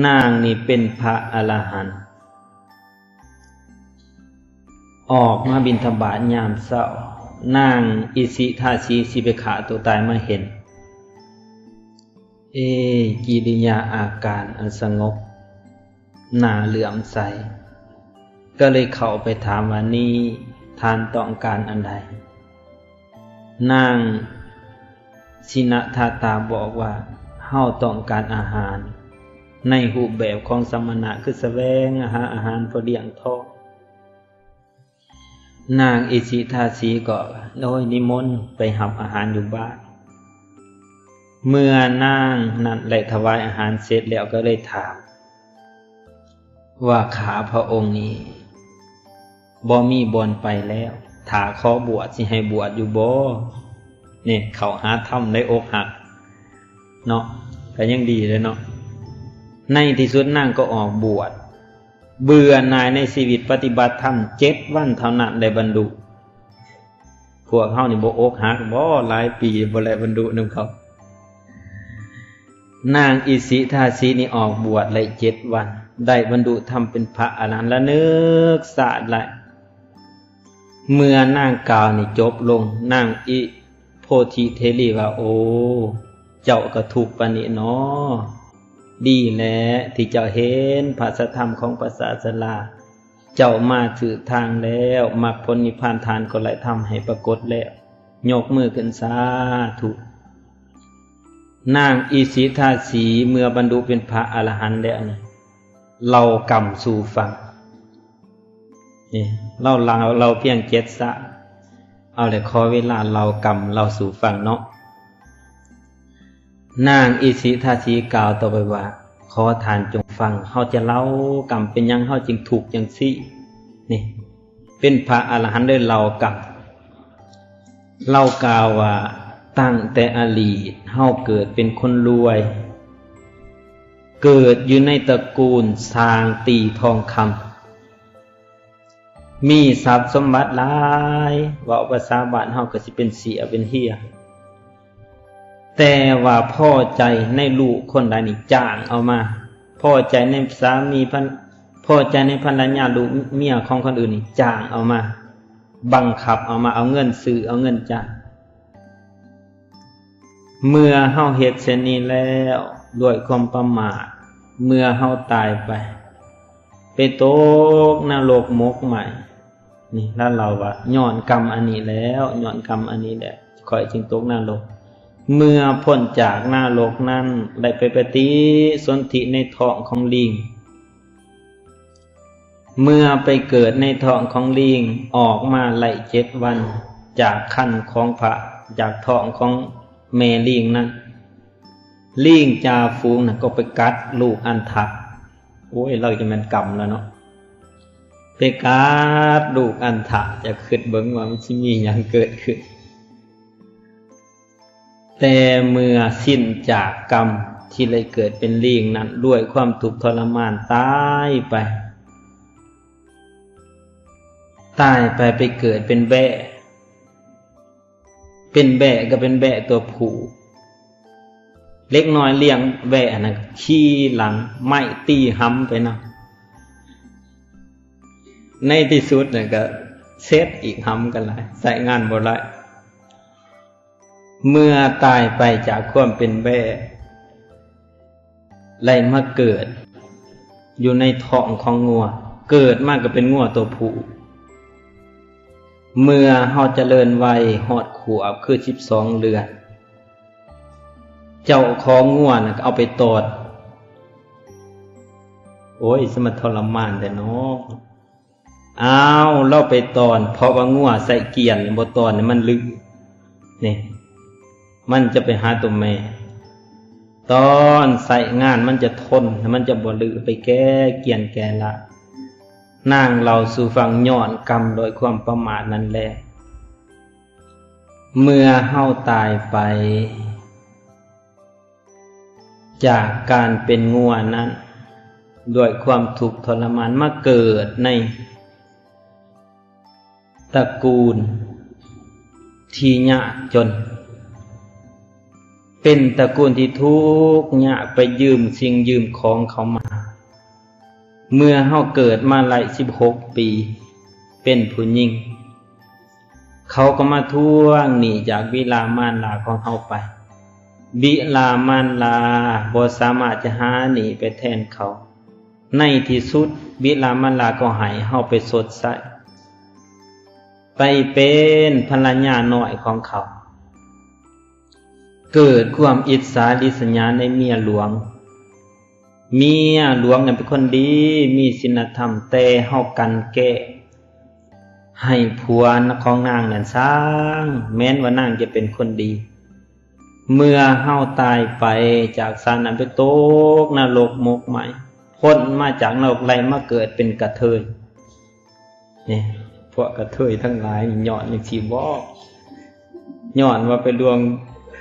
ນາງນີ້ເປັນພະອະລະຫັນ ອອກມາບິນທະບາດຍາມເຊົ້າ, ນາງອິສິທາສີຊິໄປຂ້າຕົວຕາຍມາເຫັນ ເອ ກິລິຍາອາການອັນສະຫງົບ ໜ້າເຫຼື້ອມໃສ, ກໍເລີຍເຂົ້າໄປຖາມວ່າ ນີ້ທ່ານຕ້ອງການອັນໃດ? ນາງສິນະທັດຕາບອກວ່າ ເຮົາຕ້ອງການອາຫານໃນຮູບແບບຂອງສະມະນະ ຄືສະແຫວງຫາອາຫານພໍລ້ຽງທ້ອງ. ນາງອິສິທາສີກໍ ໂອ້ຍ ນິມົນໄປຮັບອາຫານຢູ່ບ້ານ. ເມື່ອນາງນັ້ນໄດ້ຖວາຍອາຫານເສັດແລ້ວ ກໍເລີຍຖາມວ່າ ຂ້າພະອົງນີ້ບໍ່ມີບ່ອນໄປແລ້ວ, ຖ້າຂໍບວດ ຊິໃຫ້ບວດຢູ່ບໍ່? ນີ້ ເຂົ້າຫາທຳໄດ້ອົກຫັກເນາະ, ກໍຍັງດີເດ້ເນາະ. ໃນທີ່ສຸດນາງກໍອອກບວດ. ເບື່ອໜ່າຍໃນຊີວິດປະຕິບັດທຳ ເຈັດວັນເທົ່ານັ້ນໄດ້ບັນລຸ. ພວກເຮົານີ້ບໍ່ອົກຫັກບໍ? ຫຼາຍປີບໍ່ໄດ້ບັນລຸນຳເຂົາ. ນາງອິສິທາສີນີ້ອອກບວດໄດ້ເຈັດວັນ ໄດ້ບັນລຸທຳເປັນພະອະລະຫັນ ລະນຶກຊາດຫຼາຍ. ເມື່ອນາງກ່າວນີ້ຈົບລົງ, ນາງອິ ໂພທິເທລີວ່າ ໂອ້ ເຈົ້າກໍທຸກປານນີ້ເນາະ, ດີແລ້ວທີ່ເຈົ້າເຫັນພະສະທຳຂອງພະສາສະດາ, ເຈົ້າມາຖືກທາງແລ້ວ, ມັກຜົນນິບພານທ່ານກໍໄດ້ທຳໃຫ້ປາກົດແລ້ວ, ຍົກມືຂຶ້ນສາທຸ. ນາງອິສິທາສີເມື່ອບັນລຸເປັນພະອະລະຫັນແລ້ວນີ້ ເລົ່າກຳສູ່ຟັງ. ນີ້ ເລົ່າ ເລົ່າ ເລົ່າພຽງເຈັດຊາດ. ເອົາແຫຼະ ຂໍເວລາເລົ່າກຳເລົ່າສູ່ຟັງເນາະ. ນາງອິສິທາສີກ່າວຕໍ່ໄປວ່າ ຂໍທ່ານຈົ່ງຟັງ, ເຮົາຈະເລົ່າກຳ ເປັນຫຍັງເຮົາຈຶ່ງທຸກຈັ່ງຊີ້. ນີ້ ເປັນພະອະລະຫັນເລີຍເລົ່າກຳ. ເລົ່າກ່າວວ່າ ຕັ້ງແຕ່ອະດີດເຮົາເກີດເປັນຄົນລວຍ, ເກີດຢູ່ໃນຕະກູນຊ່າງຕີທອງຄຳ, ມີຊັບສົມບັດຫຼາຍ, ເວົ້າພາສາບ້ານເຮົາກໍຊິເປັນເສ້ຍເປັນເຮຍ, ແຕ່ວ່າພໍໃຈໃນລູກຄົນໃດນີ້ຈ້າງເອົາມາ, ພໍໃຈໃນສາມີພັນ ພໍໃຈໃນພັນລະຍາລູກເມຍຂອງຄົນອື່ນນີ້ຈ້າງເອົາມາ, ບັງຄັບເອົາມາ, ເອົາເງິນຊື້, ເອົາເງິນຈ້າງ. ເມື່ອເຮົາເຮັດເຊັ່ນນີ້ແລ້ວ ດ້ວຍຄວາມປະໝາດ, ເມື່ອເຮົາຕາຍໄປ ໄປຕົກນະລົກໝົກໄໝ້. ນີ້ລາວເລົ່າວ່າ ຍ້ອນກຳອັນນີ້ແລ້ວ, ຍ້ອນກຳອັນນີ້ແຫຼະ ຂ້ອຍຈຶ່ງຕົກນະລົກ. ເມື່ອພົ້ນຈາກນະລົກນັ້ນ ໄດ້ໄປປະຕິສົນທິໃນທ້ອງຂອງລີງ. ເມື່ອໄປເກີດໃນທ້ອງຂອງລີງ, ອອກມາໄດ້ເຈັດວັນ ຈາກຄັນຂອງພະ, ຈາກທ້ອງຂອງແມ່ລີງນັ້ນ, ລີງຈ່າຝູງນັ້ນກໍໄປກັດລູກອັນທະ. ໂອ້ຍ ລາວຈະແມ່ນກຳແລ້ວເນາະ, ໄປກັດລູກອັນທະ. ຈະຄິດເບິ່ງວ່າມັນຊິມີຫຍັງເກີດຂຶ້ນ. ແຕ່ເມື່ອສິ້ນຈາກກຳທີ່ໄດ້ເກີດເປັນລີງນັ້ນ ດ້ວຍຄວາມທຸກທໍລະມານ ຕາຍໄປ, ຕາຍໄປ ໄປເກີດເປັນແບ້, ເປັນແບ້ກໍເປັນແບ້ຕົວຜູ້. ເດັກນ້ອຍລ້ຽງແບ້ນັ້ນ ຂີ່ຫຼັງ ໄມ້ຕີຫຳໄປນຳ. ໃນທີ່ສຸດນັ້ນກໍເສັດອີກ, ຫຳກໍຫຼາຍ, ໃຊ້ງານບໍ່ໄດ້. ເມື່ອຕາຍໄປຈາກຄວາມເປັນແບ້ ໄດ້ມາເກີດຢູ່ໃນທ້ອງຂອງງົວ, ເກີດມາກໍເປັນງົວຕົວຜູ້. ເມື່ອເຮົາຈະເລີນໄວຮອດຂວບ ຄືສິບສອງເດືອນ, ເຈົ້າຂອງງົວນັ້ນກໍເອົາໄປຕ້ອນ. ໂອ້ຍ ສະມາທໍລະມານແທ້ເນາະ. ອ້າວ ລາວໄປຕ້ອນ ເພາະວ່າງົວໃຊ້ກຽນ ບໍ່ຕ້ອນໃຫ້ມັນລຶ. ນີ້ ມັນຈະໄປຫາຕົວແມ່, ຕ້ອນໃຊ້ງານ ມັນຈະທົນ, ມັນຈະບໍ່ດື້, ໄປແກ່ກຽນແກ່ລະ. ນາງເລົ່າສູ່ຟັງ ຍ້ອນກຳດ້ວຍຄວາມປະໝາດນັ້ນແຫຼະ. ເມື່ອເຮົາຕາຍໄປ ຈາກການເປັນງົວນັ້ນ ດ້ວຍຄວາມທຸກທໍລະມານ ມາເກີດໃນ ຕະກູນທີ່ຍາກຈົນ ເປັນຕະກູນທີ່ທຸກຍາກ ໄປຢືມສິ່ງຢືມຂອງເຂົາມາ. ເມື່ອເຮົາເກີດມາໄດ້ສິບຫົກປີ ເປັນຜູ້ຍິງ ເຂົາກໍມາທວງໜີ້ຈາກບິດາມານດາຂອງເຮົາໄປ. ບິດາມານດາບໍ່ສາມາດຈະຫາໜີ້ໄປແທນເຂົາ. ໃນທີ່ສຸດ ບິດາມານດາກໍໃຫ້ເຮົາໄປຊົດໃຊ້ ໄປເປັນພັນລະຍານ້ອຍຂອງເຂົາ. ເກີດຄວາມອິດສາລິດສະຫຍາໃນເມຍຫຼວງ. ເມຍຫຼວງນັ້ນເປັນຄົນດີ ມີສິນລະທຳ, ແຕ່ເຮົາກັ່ນແກ້ງໃຫ້ຜົວຂອງນາງນັ້ນຊ່າງ ແມ້ນວ່ານາງຈະເປັນຄົນດີ. ເມື່ອເຮົາຕາຍໄປຈາກຊາດນັ້ນ ໄປຕົກນະລົກໝົກໄໝ້, ພົ້ນມາຈາກນະລົກໄດ້ມາເກີດເປັນກະເທີຍ. ນີ້ ພວກກະເທີຍທັງຫຼາຍນີ້ຍ້ອນຈັ່ງຊີ້ບໍ? ຍ້ອນວ່າໄປລວງ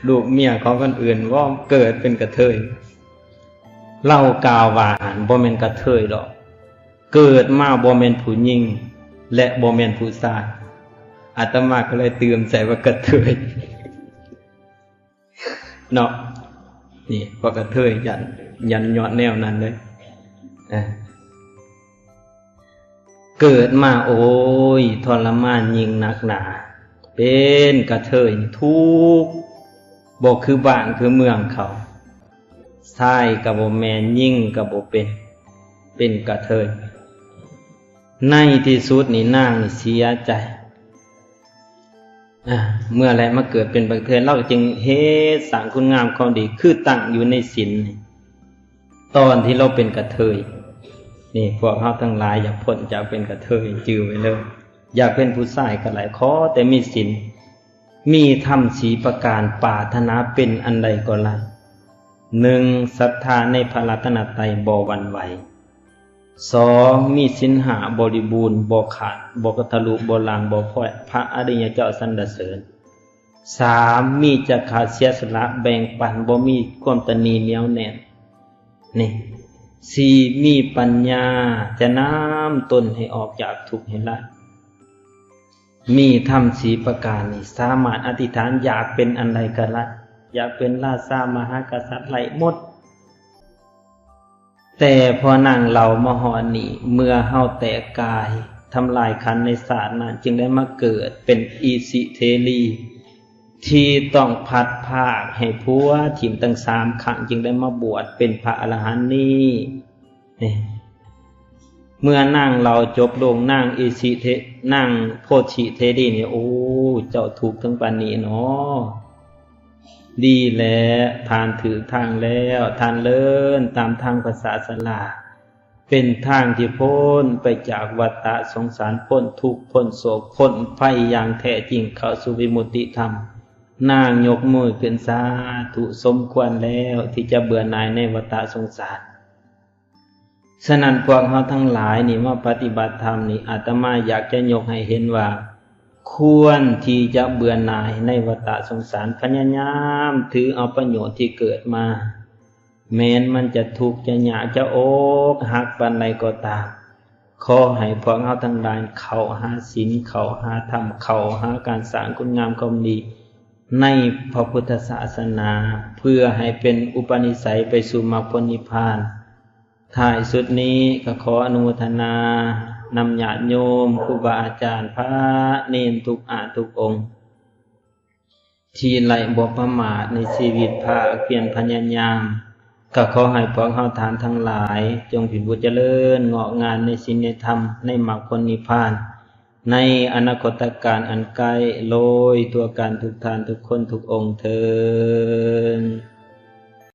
ລູກເມຍຂອງຄົນອື່ນບໍ? ເກີດເປັນກະເທີຍ. ລາວກ່າວວ່າຫັ້ນ ບໍ່ແມ່ນກະເທີຍດອກ, ເກີດມາບໍ່ແມ່ນຜູ້ຍິງ ແລະ ບໍ່ແມ່ນຜູ້ຊາຍ. ອາດຕະມາກໍເລີຍຕື່ມໃສ່ວ່າກະເທີຍ. ເນາະ ນີ້ພວກກະເທີຍຢ້ານ ຢ້ານຍ້ອນແນວນັ້ນເດ້. ເອີ ເກີດມາ ໂອ້ຍ ທໍລະມານຍິ່ງໜັກໜາ, ເປັນກະເທີຍທຸກ ບໍ່ຄືບ້ານຄືເມືອງເຂົາ, ຊາຍກໍບໍ່ແມ່ນ ຍິງກໍບໍ່ເປັນ ເປັນກະເທີຍ. ໃນທີ່ສຸດນີ້ນາງນີ້ເສຍໃຈ. ອາ ເມື່ອແລະມາເກີດເປັນບັກເທີຍ ລາວກໍຈຶ່ງເຮັດສ້າງຄຸນງາມຄວາມດີ ຄືຕັ້ງຢູ່ໃນສິນ ຕອນທີ່ລາວເປັນກະເທີຍ. ນີ້ ພວກເຮົາທັງຫຼາຍຢາກພົ້ນຈາກເປັນກະເທີຍ ຈື່ໄວ້ເລີຍ. ຢາກເປັນຜູ້ຊາຍກໍໄດ້ ຂໍແຕ່ມີສິນ ມີທຳສີ່ປະການ ປາດຖະໜາເປັນອັນໃດກໍໄດ້. ໜຶ່ງ ສັດທາໃນພະລັດຕະນະໄຕບໍ່ຫວັ່ນໄຫວ. ສອງ ມີສິນຫ້າບໍລິບູນ ບໍ່ຂາດ ບໍ່ກະທະລຸ ບໍ່ລາງ ບໍ່ພ້ອຍ ພະອະລິຍະເຈົ້າສັນລະເສີນ. ສາມ ມີຈາຄະເສຍສະຫຼະແບ່ງປັນ ບໍ່ມີຄວາມຕະໜີໜຽວແໜ້ນ. ນີ້ ສີ່ ມີປັນຍາຈະນຳຕົນໃຫ້ອອກຈາກທຸກໃຫ້ລາຍ. ມີທຳສີ່ປະການນີ້ ສາມາດອະທິຖານຢາກເປັນອັນໃດກໍໄດ້, ຢາກເປັນລາຊາມະຫາກະສັດໄດ້ໝົດ. ແຕ່ພໍນາງເລົ່າມາຮອດນີ້ ເມື່ອເຮົາແຕກກາຍ ທຳລາຍຂັນໃນຊາດນັ້ນ ຈຶ່ງໄດ້ມາເກີດເປັນອີຊິເທລີ ທີ່ຕ້ອງພັດພາກໃຫ້ຜົວຖິ້ມຕັ້ງສາມຄັ້ງ ຈຶ່ງໄດ້ມາບວດເປັນພະອະລະຫັນນີ້. ນີ້ ເມື່ອນາງເລົ່າຈົບລົງ ນາງອີຊິເທ ນາງໂພຊິເທລີນີ້ ໂອ້ ເຈົ້າທຸກເຖິງປານນີ້ເນາະ. ດີແລ້ວ ທ່ານຖືກທາງແລ້ວ, ທ່ານເດີນຕາມທາງພະສາສະດາ ເປັນທາງທີ່ພົ້ນໄປຈາກວັດຕະສົງສານ, ພົ້ນທຸກ, ພົ້ນໂສກ, ພົ້ນໄພຢ່າງແທ້ຈິງ, ເຂົ້າສູ່ວິມຸດຕິທຳ. ນາງຍົກມືຂຶ້ນ, ສາທຸ, ສົມຄວນແລ້ວທີ່ຈະເບື່ອໜ່າຍໃນວັດຕະສົງສານ. ສະນັ້ນ ພວກເຮົາທັງຫຼາຍນີ້ມາປະຕິບັດທຳນີ້ ອາດຕະມາຢາກຈະຍົກໃຫ້ເຫັນວ່າ ຄວນທີ່ຈະເບື່ອໜ່າຍໃນວັດຕະສົງສານ, ພະຍາຍາມຖືເອົາປະໂຫຍດທີ່ເກີດມາ, ແມ່ນມັນຈະທຸກຈະຍາກຈະອົກຫັກປານໃດກໍຕາມ, ຂໍໃຫ້ພວກເຮົາທັງຫຼາຍເຂົ້າຫາສິນ, ເຂົ້າຫາທຳ, ເຂົ້າຫາການສ້າງຄຸນງາມຄວາມດີໃນພະພຸດທະສາສະໜາ, ເພື່ອໃຫ້ເປັນອຸປະນິໄສໄປສູ່ມັກຜົນນິບພານ. ທ້າຍສຸດນີ້ກໍຂໍອະນຸໂມທະນານຳຍາດໂຍມ, ຄູບາອາຈານ, ພະເນນທຸກອາດທຸກອົງ ທີ່ໄດ້ບໍ່ປະໝາດໃນຊີວິດພາກພຽນພະຍາຍາມ, ກໍຂໍໃຫ້ພວກເຮົາທ່ານທັງຫຼາຍ ຈົ່ງເປັນຜູ້ຈະເລີນງອກງາມໃນສິນໃນທຳ, ໃນມັກຜົນນິບພານ ໃນອະນາຄົດຕະການອັນໃກ້, ໂດຍທົ່ວກັນທຸກທ່ານທຸກຄົນທຸກອົງເທີນ.